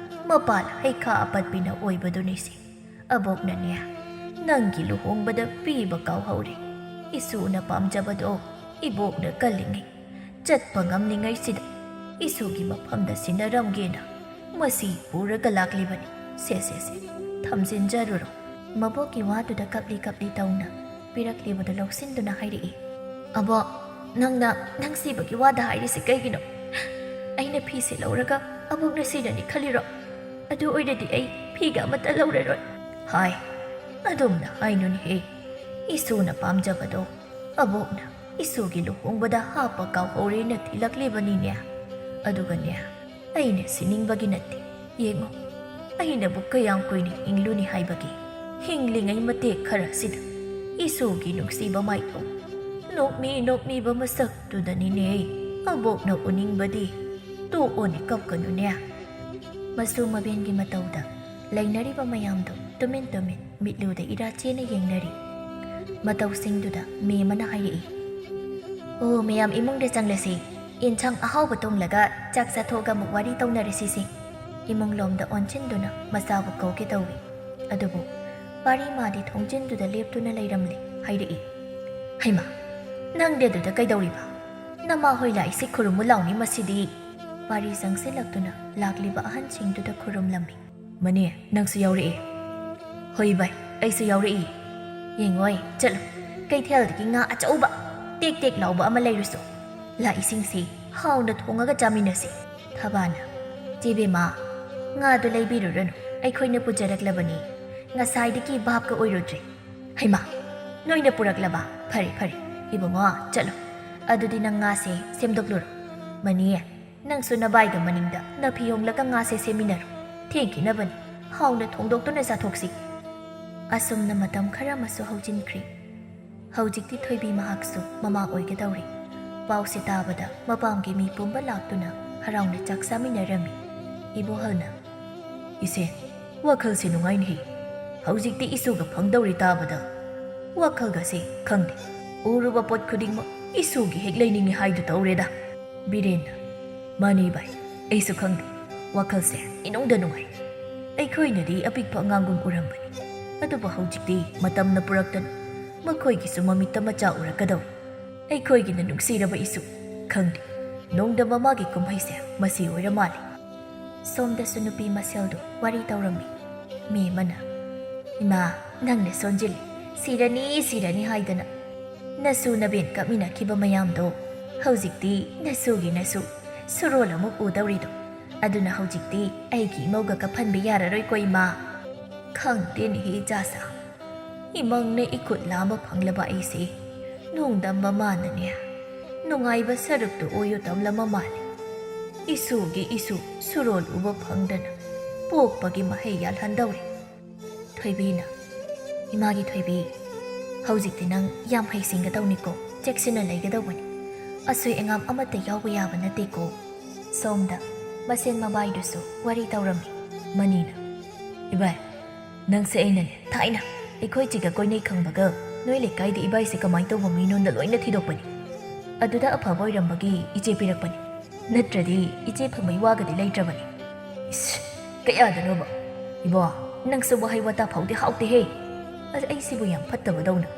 ꯃꯄꯥꯜ ꯍꯩꯈꯥ ꯑꯄꯠꯄꯤꯅ ꯑꯣꯏꯕꯗꯨꯅꯤꯁꯦ꯫ ꯑꯕꯣꯛꯅꯅꯦ, ꯅꯪꯒꯤ ꯂꯨꯍꯣꯡꯕꯗ ꯄꯤꯕ ꯀꯥꯎꯍꯧꯔꯦ꯫ ꯏꯁꯨꯅ ꯄꯥꯝꯖꯕꯗꯣ ꯏꯕꯣꯛꯅ ꯀꯜꯂꯤꯉꯩ, ꯆꯠꯄ ꯉꯝꯂꯤꯉꯩꯁꯤꯗ ꯏꯁꯨꯒꯤ ꯃꯐꯝꯗ ꯁꯤꯟꯅꯔꯝꯒꯦꯅ ꯃꯁꯤ ꯄꯨꯔꯒ ꯂꯥꯛꯂꯤꯕꯅꯤ꯫ ꯁꯦ, ꯁꯦ, ꯁꯦ, ꯊꯝꯖꯤꯟꯖꯔꯨꯔꯣ꯫" ꯃꯕꯣꯛꯀꯤ ꯋꯥꯗꯨꯗ ꯀꯞꯂꯤ ꯀꯞꯂꯤ ꯇꯧꯅ ꯄꯤꯔꯛꯂꯤꯕꯗꯨ ꯂꯧꯁꯤꯟꯗꯨꯅ ꯍꯥꯏꯔꯛꯏ, "ꯑꯕꯣꯛ, ꯅꯪꯅ ꯅꯪ ꯁꯤꯕꯒꯤ ꯋꯥꯗ ꯍꯥꯏꯔꯤꯁꯤ ꯀꯩꯒꯤꯅꯣ? ꯑꯩꯅ ꯐꯤꯁꯦ ꯂꯧꯔꯒ ꯑꯕꯣꯛꯅ ꯁꯤꯔꯅꯤ ꯈꯜꯂꯤꯔꯣ? ꯑꯗꯨ ꯑꯣꯏꯔꯗꯤ ꯑꯩ ꯐꯤꯒ ꯑꯃꯠꯇ ꯂꯧꯔꯔꯣꯏ꯫" ꯍꯥꯏ, ꯑꯗꯨꯝꯅ ꯍꯥꯏꯅꯨꯅꯦꯍꯦ꯫ ꯏꯁꯨꯅ ꯄꯥꯝꯖꯕꯗꯣ ꯑꯕꯣꯛꯅ ꯏꯁꯨꯒꯤ ꯂꯨꯍꯣꯡꯕꯗ ꯍꯥꯞꯄ ꯀꯥꯎꯍꯧꯔꯦꯅ ꯊꯤꯜꯂꯛꯂꯤꯕꯅꯤꯅꯦ꯫ ꯑꯗꯨꯒꯅꯦ, ꯑꯩꯅ ꯁꯤꯅꯤꯡꯕꯒꯤ ꯅꯠꯇꯦ꯫ ꯌꯦꯡꯉꯣ, ꯑꯩꯅꯕꯨ ꯀꯌꯥꯝ ꯀꯨꯏꯅ ꯍꯤꯡꯂꯨꯅꯤ ꯍꯥꯏꯕꯒꯦ? ꯍꯤꯡꯂꯤꯉꯩ ꯃꯇꯦꯛ ꯈꯔ ꯑꯁꯤꯗ ꯏꯁꯨꯒꯤ ꯅꯨꯡꯁꯤꯕ ꯃꯥꯏꯊꯣꯡ, ꯅꯣꯛꯃꯤ ꯅꯣꯛꯃꯤꯕ ꯃꯁꯛꯇꯨꯗꯅꯤꯅꯦ ꯑꯕꯣꯛꯅ ꯎꯅꯤꯡꯕꯗꯤ꯫ ꯇꯣꯛꯑꯣꯅꯦ, ꯀꯞꯀꯅꯨꯅꯦ꯫ ꯃꯁꯨ ꯃꯕꯦꯟꯒꯤ ꯃꯇꯧꯗ ꯂꯩꯅꯔꯤꯕ ꯃꯌꯥꯝꯗꯨ ꯇꯨꯃꯤꯟ ꯇꯨꯃꯤꯟ ꯃꯤꯠꯂꯨꯗ ꯏꯔꯥ ꯆꯦꯅ ꯌꯦꯡꯅꯔꯤ꯫ ꯃꯇꯧꯁꯤꯡꯗꯨꯗ ꯃꯦꯝ ꯑꯃꯅ ꯍꯥꯏꯔꯛꯏ, "ꯑꯣ, ꯃꯌꯥꯝ ꯏꯃꯨꯡꯗ ꯆꯪꯂꯁꯤ꯫ ꯏꯟꯁꯥꯡ ꯑꯍꯥꯎꯕ ꯊꯣꯡꯂꯒ ꯆꯥꯛ ꯆꯥꯊꯣꯛꯑꯒ ꯑꯃꯨꯛ ꯋꯥꯔꯤ ꯇꯧꯅꯔꯁꯤꯁꯦ꯫" ꯏꯃꯨꯡ ꯂꯣꯝꯗ ꯑꯣꯟꯁꯤꯟꯗꯨꯅ ꯃꯆꯥꯕꯨ ꯀꯧꯒꯦ ꯇꯧꯏ꯫ ꯑꯗꯨꯕꯨ ꯄꯥꯔꯤ ꯃꯥꯗꯤ ꯊꯣꯡꯖꯤꯟꯗꯨꯗ ꯂꯦꯞꯇꯨꯅ ꯂꯩꯔꯝꯂꯦ꯫ ꯍꯥꯏꯔꯛꯏ, "ꯍꯩꯃꯥ, ꯅꯪꯗꯤ ꯑꯗꯨꯗ ꯀꯩꯗꯧꯔꯤꯕ? ꯅꯃꯥ ꯍꯣꯏ ꯂꯥꯛꯏꯁꯤ ꯈꯨꯔꯨꯝꯃꯨ ꯂꯥꯎꯅꯤ ꯃꯁꯤꯗꯤ꯫" ꯄꯥꯔꯤ ꯆꯪꯁꯤꯜꯂꯛꯇꯨꯅ ꯂꯥꯛꯂꯤꯕ ꯑꯍꯟꯁꯤꯡꯗꯨꯗ ꯈꯨꯔꯨꯝꯂꯝꯃꯤ꯫ "ꯃꯅꯦ, ꯅꯪꯁꯨ ꯌꯥꯎꯔꯛꯑꯦ?" "ꯍꯣꯏ ꯚꯥꯏ, ꯑꯩꯁꯨ ꯌꯥꯎꯔꯛꯏ꯫" "ꯌꯦꯡꯉꯣꯏ, ꯆꯠꯂꯨ, ꯀꯩꯊꯦꯜꯗꯒꯤ ꯉꯥ ꯑꯆꯧꯕ ꯇꯦꯛ ꯇꯦꯛ ꯂꯥꯎꯕ ꯑꯃ ꯂꯩꯔꯨꯁꯨ꯫ ꯂꯥꯛꯏꯁꯤꯡꯁꯤ ꯍꯥꯎꯅ ꯊꯣꯡꯉꯒ ꯆꯥꯃꯤꯟꯅꯁꯤ꯫" ꯊꯕꯥꯅ, "ꯆꯦ ꯕꯦꯝꯃ, ꯉꯥꯗꯨ ꯂꯩꯕꯤꯔꯨꯔꯅꯨ, ꯑꯩꯈꯣꯏꯅ ꯄꯨꯖꯔꯛꯂꯕꯅꯤ꯫ ꯉꯁꯥꯏꯗꯒꯤ ꯚꯥꯞꯀ ꯑꯣꯏꯔꯨꯗ꯭ꯔꯦ꯫" "ꯍꯩꯃꯥ, ꯅꯣꯏꯅ ꯄꯨꯔꯛꯂꯕ? ꯐꯔꯦ, ꯐꯔꯦ꯫ ꯏꯕꯨꯡꯉꯣ, ꯆꯠꯂꯣ꯫ ꯑꯗꯨꯗꯤ ꯅꯪ ꯉꯥꯁꯦ ꯁꯦꯝꯗꯣꯛꯂꯨꯔꯣ꯫ ꯃꯅꯤ, ꯅꯪꯁꯨ ꯅꯕꯥꯏꯒ ꯃꯅꯤꯡꯗ ꯅꯐꯤ ꯍꯣꯡꯂꯒ ꯉꯥꯁꯦ ꯁꯦꯝꯃꯤꯟꯅꯔꯣ꯫ ꯊꯦꯡꯈꯤꯅꯕꯅꯤ꯫ ꯍꯥꯎꯅ ꯊꯣꯡꯗꯣꯛꯇꯨꯅ ꯆꯥꯊꯣꯛꯁꯤ꯫" ꯑꯁꯨꯝꯅ ꯃꯇꯝ ꯈꯔ ꯑꯃꯁꯨ ꯍꯧꯖꯤꯟꯈ꯭ꯔꯦ꯫ ꯍꯧꯖꯤꯛꯇꯤ ꯊꯣꯏꯕꯤ ꯃꯍꯥꯛꯁꯨ ꯃꯃꯥ ꯑꯣꯏꯒꯗꯧꯔꯦ꯫ ꯄꯥꯎꯁꯦ ꯇꯥꯕꯗ ꯃꯄꯥꯝꯒꯤ ꯃꯤ ꯄꯨꯝꯕ ꯂꯥꯛꯇꯨꯅ ꯍꯔꯥꯎꯅ ꯆꯥꯛ ꯆꯥꯃꯤꯟꯅꯔꯝꯃꯤ꯫ ꯏꯕꯣꯍꯜꯅ, "ꯏꯆꯦ, ꯋꯥꯈꯜꯁꯦ ꯅꯨꯡꯉꯥꯏꯅꯦꯍꯦ꯫ ꯍꯧꯖꯤꯛꯇꯤ ꯏꯁꯨꯒ ꯐꯪꯗꯧꯔꯦ ꯇꯥꯕꯗ꯫ ꯋꯥꯈꯜꯒꯁꯦ ꯈꯪꯗꯦ꯫ ꯎꯔꯨꯕ ꯄꯣꯠ ꯈꯨꯗꯤꯡꯃꯛ ꯏꯁꯨꯒꯤ ꯍꯦꯛ ꯂꯩꯅꯤꯡꯉꯤ ꯍꯥꯏꯗꯨ ꯇꯧꯔꯦꯗ꯫" ꯕꯤꯔꯦꯟꯅ, "ꯃꯥꯅꯤ ꯚꯥꯏ, ꯑꯩꯁꯨ ꯈꯪꯗꯦ꯫ ꯋꯥꯈꯜꯁꯦ ꯏꯅꯨꯡꯗ ꯅꯨꯡꯉꯥꯏ꯫ ꯑꯩꯈꯣꯏꯅꯗꯤ ꯑꯄꯤꯛꯄ ꯑꯉꯥꯡꯒꯨꯝ ꯎꯔꯝꯕꯅꯤ꯫ ꯑꯗꯨꯕꯨ ꯍꯧꯖꯤꯛꯇꯤ ꯃꯇꯝꯅ ꯄꯨꯔꯛꯇꯅ ꯃꯈꯣꯏꯒꯤꯁꯨ ꯃꯃꯤꯠꯇ ꯃꯆꯥ ꯎꯔꯛꯀꯗꯧꯔꯤ꯫ ꯑꯩꯈꯣꯏꯒꯤꯅ ꯅꯨꯡꯁꯤꯔꯕ ꯏꯁꯨ꯫ ꯈꯪꯗꯦ, ꯅꯣꯡꯗꯝ ꯃꯃꯥꯒꯤ ꯀꯨꯝꯍꯩꯁꯦ ꯃꯁꯤ ꯑꯣꯏꯔ ꯃꯥꯜꯂꯦ꯫" ꯁꯣꯝꯗꯁꯨ ꯅꯨꯄꯤ ꯃꯁꯦꯜꯗꯨ ꯋꯥꯔꯤ ꯇꯧꯔꯝꯃꯤ꯫ ꯃꯤ ꯑꯃꯅ, "ꯏꯃꯥ, ꯅꯪꯅ ꯁꯣꯟꯖꯤꯜꯂꯤ, ꯁꯤꯔꯅꯤ, ꯁꯤꯔꯅꯤ ꯍꯥꯏꯗꯅ꯫ ꯅꯁꯨ ꯅꯕꯦꯟ ꯀꯞꯃꯤꯟꯅꯈꯤꯕ ꯃꯌꯥꯝꯗꯣ ꯍꯧꯖꯤꯛꯇꯤ ꯅꯁꯨꯒꯤ ꯅꯁꯨ ꯁꯨꯔꯣꯜ ꯑꯃꯨꯛ ꯎꯗꯧꯔꯤꯗꯣ꯫ ꯑꯗꯨꯅ ꯍꯧꯖꯤꯛꯇꯤ ꯑꯩꯒꯤ ꯏꯃꯧꯒ ꯀꯞꯍꯟꯕ ꯌꯥꯔꯔꯣꯏꯀꯣ ꯏꯃꯥ꯫" ꯈꯪꯗꯦꯅꯦꯍꯦ ꯏꯆꯥꯁꯥ, ꯏꯃꯪꯅ ꯏꯈꯨꯠ ꯂꯥꯝꯕ ꯐꯪꯂꯕ ꯑꯩꯁꯦ ꯅꯣꯡꯗꯝ ꯃꯃꯥꯅꯅꯦ ꯅꯨꯡꯉꯥꯏꯕ ꯁꯔꯨꯛꯇꯨ ꯑꯣꯏꯌꯨ ꯇꯝꯂꯝꯕ ꯃꯥꯜꯂꯤ꯫ ꯏꯁꯨꯒꯤ ꯏꯁꯨ ꯁꯨꯔꯣꯜ ꯎꯕ ꯐꯪꯗꯅ ꯄꯣꯛꯄꯒꯤ ꯃꯍꯩ ꯌꯥꯜꯍꯟꯗꯧꯔꯦ꯫ ꯊꯣꯏꯕꯤꯅ, "ꯏꯃꯥꯒꯤ ꯊꯣꯏꯕꯤ, ꯍꯧꯖꯤꯛꯇꯤ ꯅꯪ ꯌꯥꯝ ꯍꯩꯁꯤꯡꯒꯗꯧꯅꯤꯀꯣ, ꯆꯦꯛꯁꯤꯟꯅ ꯂꯩꯒꯗꯧꯕꯅꯤ꯫ ꯑꯁꯣꯏ ꯑꯉꯥꯝ ꯑꯃꯠꯇ ꯌꯥꯎꯕ ꯌꯥꯕ ꯅꯠꯇꯦꯀꯣ"꯫ ꯁꯣꯝꯗ ꯃꯁꯦꯟ ꯃꯕꯥꯏꯗꯨꯁꯨ ꯋꯥꯔꯤ ꯇꯧꯔꯝꯃꯤ꯫ ꯃꯅꯤꯅ, "ꯏꯕꯥꯏ, ꯅꯪꯁꯦ ꯑꯩꯅꯅꯦ ꯊꯥꯏꯅ ꯑꯩꯈꯣꯏ ꯆꯤꯒ ꯀꯣꯏꯅꯩ ꯈꯪꯕꯒ ꯅꯣꯏ ꯂꯩꯀꯥꯏꯗ ꯏꯕꯥꯏꯁꯦ ꯀꯃꯥꯏꯅ ꯇꯧꯕ ꯃꯤꯅꯣꯅ ꯂꯣꯏꯅ ꯊꯤꯗꯣꯛꯄꯅꯤ꯫ ꯑꯗꯨꯗ ꯑꯐꯕ ꯑꯣꯏꯔꯝꯕꯒꯤ ꯏꯆꯦ ꯄꯤꯔꯛꯄꯅꯤ꯫ ꯅꯠꯇ꯭ꯔꯗꯤ ꯏꯆꯦ ꯐꯪꯕꯩ ꯋꯥꯒꯗꯤ ꯂꯩꯇ꯭ꯔꯕꯅꯤ"꯫ "ꯏꯁ, ꯀꯌꯥꯗꯅꯣꯕ? ꯏꯕꯣ, ꯅꯪꯁꯨ ꯋꯥꯍꯩ ꯋꯥꯇꯥ ꯐꯥꯎꯗꯤ ꯍꯥꯎꯇꯦꯍꯦ꯫ ꯑꯁ, ꯑꯩꯁꯤꯕꯨ ꯌꯥꯝ ꯐꯠꯇꯕꯗꯧꯅ꯫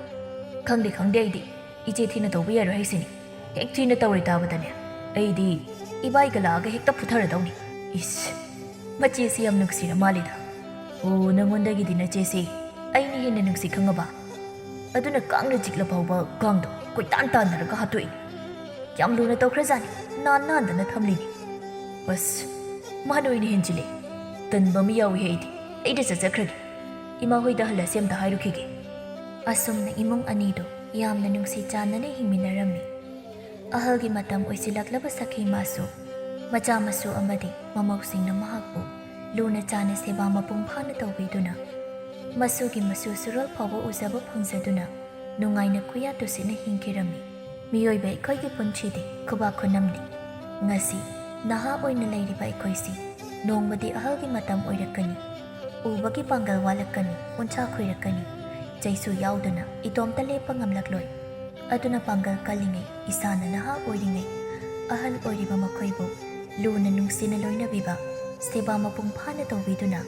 ꯈꯪꯗꯦ, ꯈꯪꯗꯦ, ꯑꯩꯗꯤ ꯏꯆꯦ ꯊꯤꯅ ꯇꯧꯕ ꯌꯥꯔꯣꯏ ꯍꯥꯏꯁꯤꯅꯤ꯫ ꯍꯦꯛ ꯊꯤꯅ ꯇꯧꯔꯣꯏ ꯇꯥꯕꯗꯅꯦ, ꯑꯩꯗꯤ ꯏꯕꯥꯏꯒ ꯂꯥꯛꯑꯒ ꯍꯦꯛꯇ ꯐꯨꯊꯔꯗꯧꯅꯤ"꯫ "ꯏꯁ, ꯃꯆꯦꯁꯤ ꯌꯥꯝ ꯅꯨꯡꯁꯤꯔ ꯃꯥꯜꯂꯤꯗ꯫ ꯑꯣ, ꯅꯪꯉꯣꯟꯗꯒꯤꯗꯤ ꯅꯆꯦꯁꯤ ꯑꯩꯅ ꯍꯦꯟꯅ ꯅꯨꯡꯁꯤ ꯈꯪꯉꯕ? ꯑꯗꯨꯅ ꯀꯥꯡꯅ ꯆꯤꯛꯂ ꯐꯥꯎꯕ ꯀꯥꯡꯗꯣ ꯀꯣꯏꯇꯥꯟ ꯇꯥꯟꯅꯔꯒ ꯍꯥꯠꯇꯣꯛꯏ꯫ ꯌꯥꯝ ꯂꯨꯅ ꯇꯧꯈ꯭ꯔꯖꯥꯠꯅꯤ, ꯅꯥꯟ ꯅꯥꯟꯗꯅ ꯊꯝꯂꯤꯅꯤ꯫ ꯑꯁ, ꯃꯥꯅ ꯑꯣꯏꯅ ꯍꯦꯟꯖꯤꯜꯂꯦ꯫ ꯇꯟꯕ ꯑꯃ ꯌꯥꯎꯏ ꯑꯩꯗꯤ꯫ ꯑꯩꯗ ꯆꯠꯆꯈ꯭ꯔꯒꯦ꯫ ꯏꯃꯥ ꯍꯣꯏꯗ ꯍꯜꯂꯁꯤ ꯑꯝꯇ ꯍꯥꯏꯔꯨꯈꯤꯒꯦ"꯫ ꯑꯁꯨꯝꯅ ꯏꯃꯨꯡ ꯑꯅꯤꯗꯨ ꯌꯥꯝꯅ ꯅꯨꯡꯁꯤ ꯆꯥꯟꯅꯅ ꯍꯤꯡꯃꯤꯟꯅꯔꯝꯃꯤ꯫ ꯑꯍꯜꯒꯤ ꯃꯇꯝ ꯑꯣꯏꯁꯤꯜꯂꯛꯂꯕ ꯁꯈꯤ ꯃꯥꯁꯨ ꯃꯆꯥ ꯃꯁꯨ ꯑꯃꯗꯤ ꯃꯃꯧꯁꯤꯡꯅ ꯃꯍꯥꯛꯄꯨ ꯂꯨꯅ ꯆꯥꯟꯅ ꯁꯦꯕꯥ ꯃꯄꯨꯡ ꯐꯥꯅ ꯇꯧꯕꯤꯗꯨꯅ, ꯃꯁꯨꯒꯤ ꯃꯁꯨ ꯁꯨꯔꯣꯜ ꯐꯥꯎꯕ ꯎꯖꯕ ꯐꯪꯖꯗꯨꯅ ꯅꯨꯡꯉꯥꯏꯅ ꯈꯨꯌꯥ ꯇꯨꯁꯤꯠꯅ ꯍꯤꯡꯈꯤꯔꯝꯃꯤ꯫ ꯃꯤꯑꯣꯏꯕ ꯑꯩꯈꯣꯏꯒꯤ ꯄꯨꯟꯁꯤꯗꯤ ꯈꯨꯕꯥꯛ ꯈꯨꯅꯝꯅꯤ꯫ ꯉꯁꯤ ꯅꯍꯥ ꯑꯣꯏꯅ ꯂꯩꯔꯤꯕ ꯑꯩꯈꯣꯏꯁꯤ ꯅꯣꯡꯃꯗꯤ ꯑꯍꯜꯒꯤ ꯃꯇꯝ ꯑꯣꯏꯔꯛꯀꯅꯤ꯫ ꯎꯕꯒꯤ ꯄꯥꯡꯒꯜ ꯋꯥꯠꯂꯛꯀꯅꯤ, ꯎꯟꯁꯥ ꯈꯨꯏꯔꯛꯀꯅꯤ꯫ ꯆꯩꯁꯨ ꯌꯥꯎꯗꯅ ꯏꯇꯣꯝꯇ ꯂꯦꯞꯄ ꯉꯝꯂꯛꯂꯣꯏ꯫ ꯑꯗꯨꯅ ꯄꯥꯡꯒꯜ ꯀꯜꯂꯤꯉꯩ, ꯏꯁꯥꯅ ꯅꯍꯥ ꯑꯣꯏꯔꯤꯉꯩ, ꯑꯍꯜ ꯑꯣꯏꯔꯤꯕ ꯃꯈꯣꯏꯕꯨ ꯂꯨꯅ ꯅꯨꯡꯁꯤꯅ ꯂꯣꯏꯅꯕꯤꯕ, ꯁꯦꯕꯥ ꯃꯄꯨꯡ ꯐꯥꯅ ꯇꯧꯕꯤꯗꯨꯅ,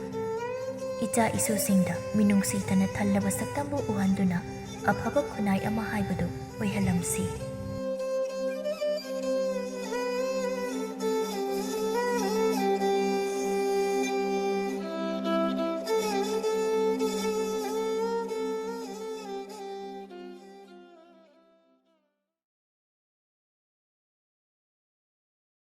ꯏꯆꯥ ꯏꯁꯨꯁꯤꯡꯗ ꯃꯤꯅꯨꯡꯁꯤ ꯇꯅ ꯊꯜꯂꯕ ꯁꯛꯇꯝꯕꯨ ꯎꯍꯟꯗꯨꯅ ꯑꯐꯕ ꯈꯨꯟꯅꯥꯏ ꯑꯃ ꯍꯥꯏꯕꯗꯨ ꯑꯣꯏꯍꯜꯂꯝꯁꯤ꯫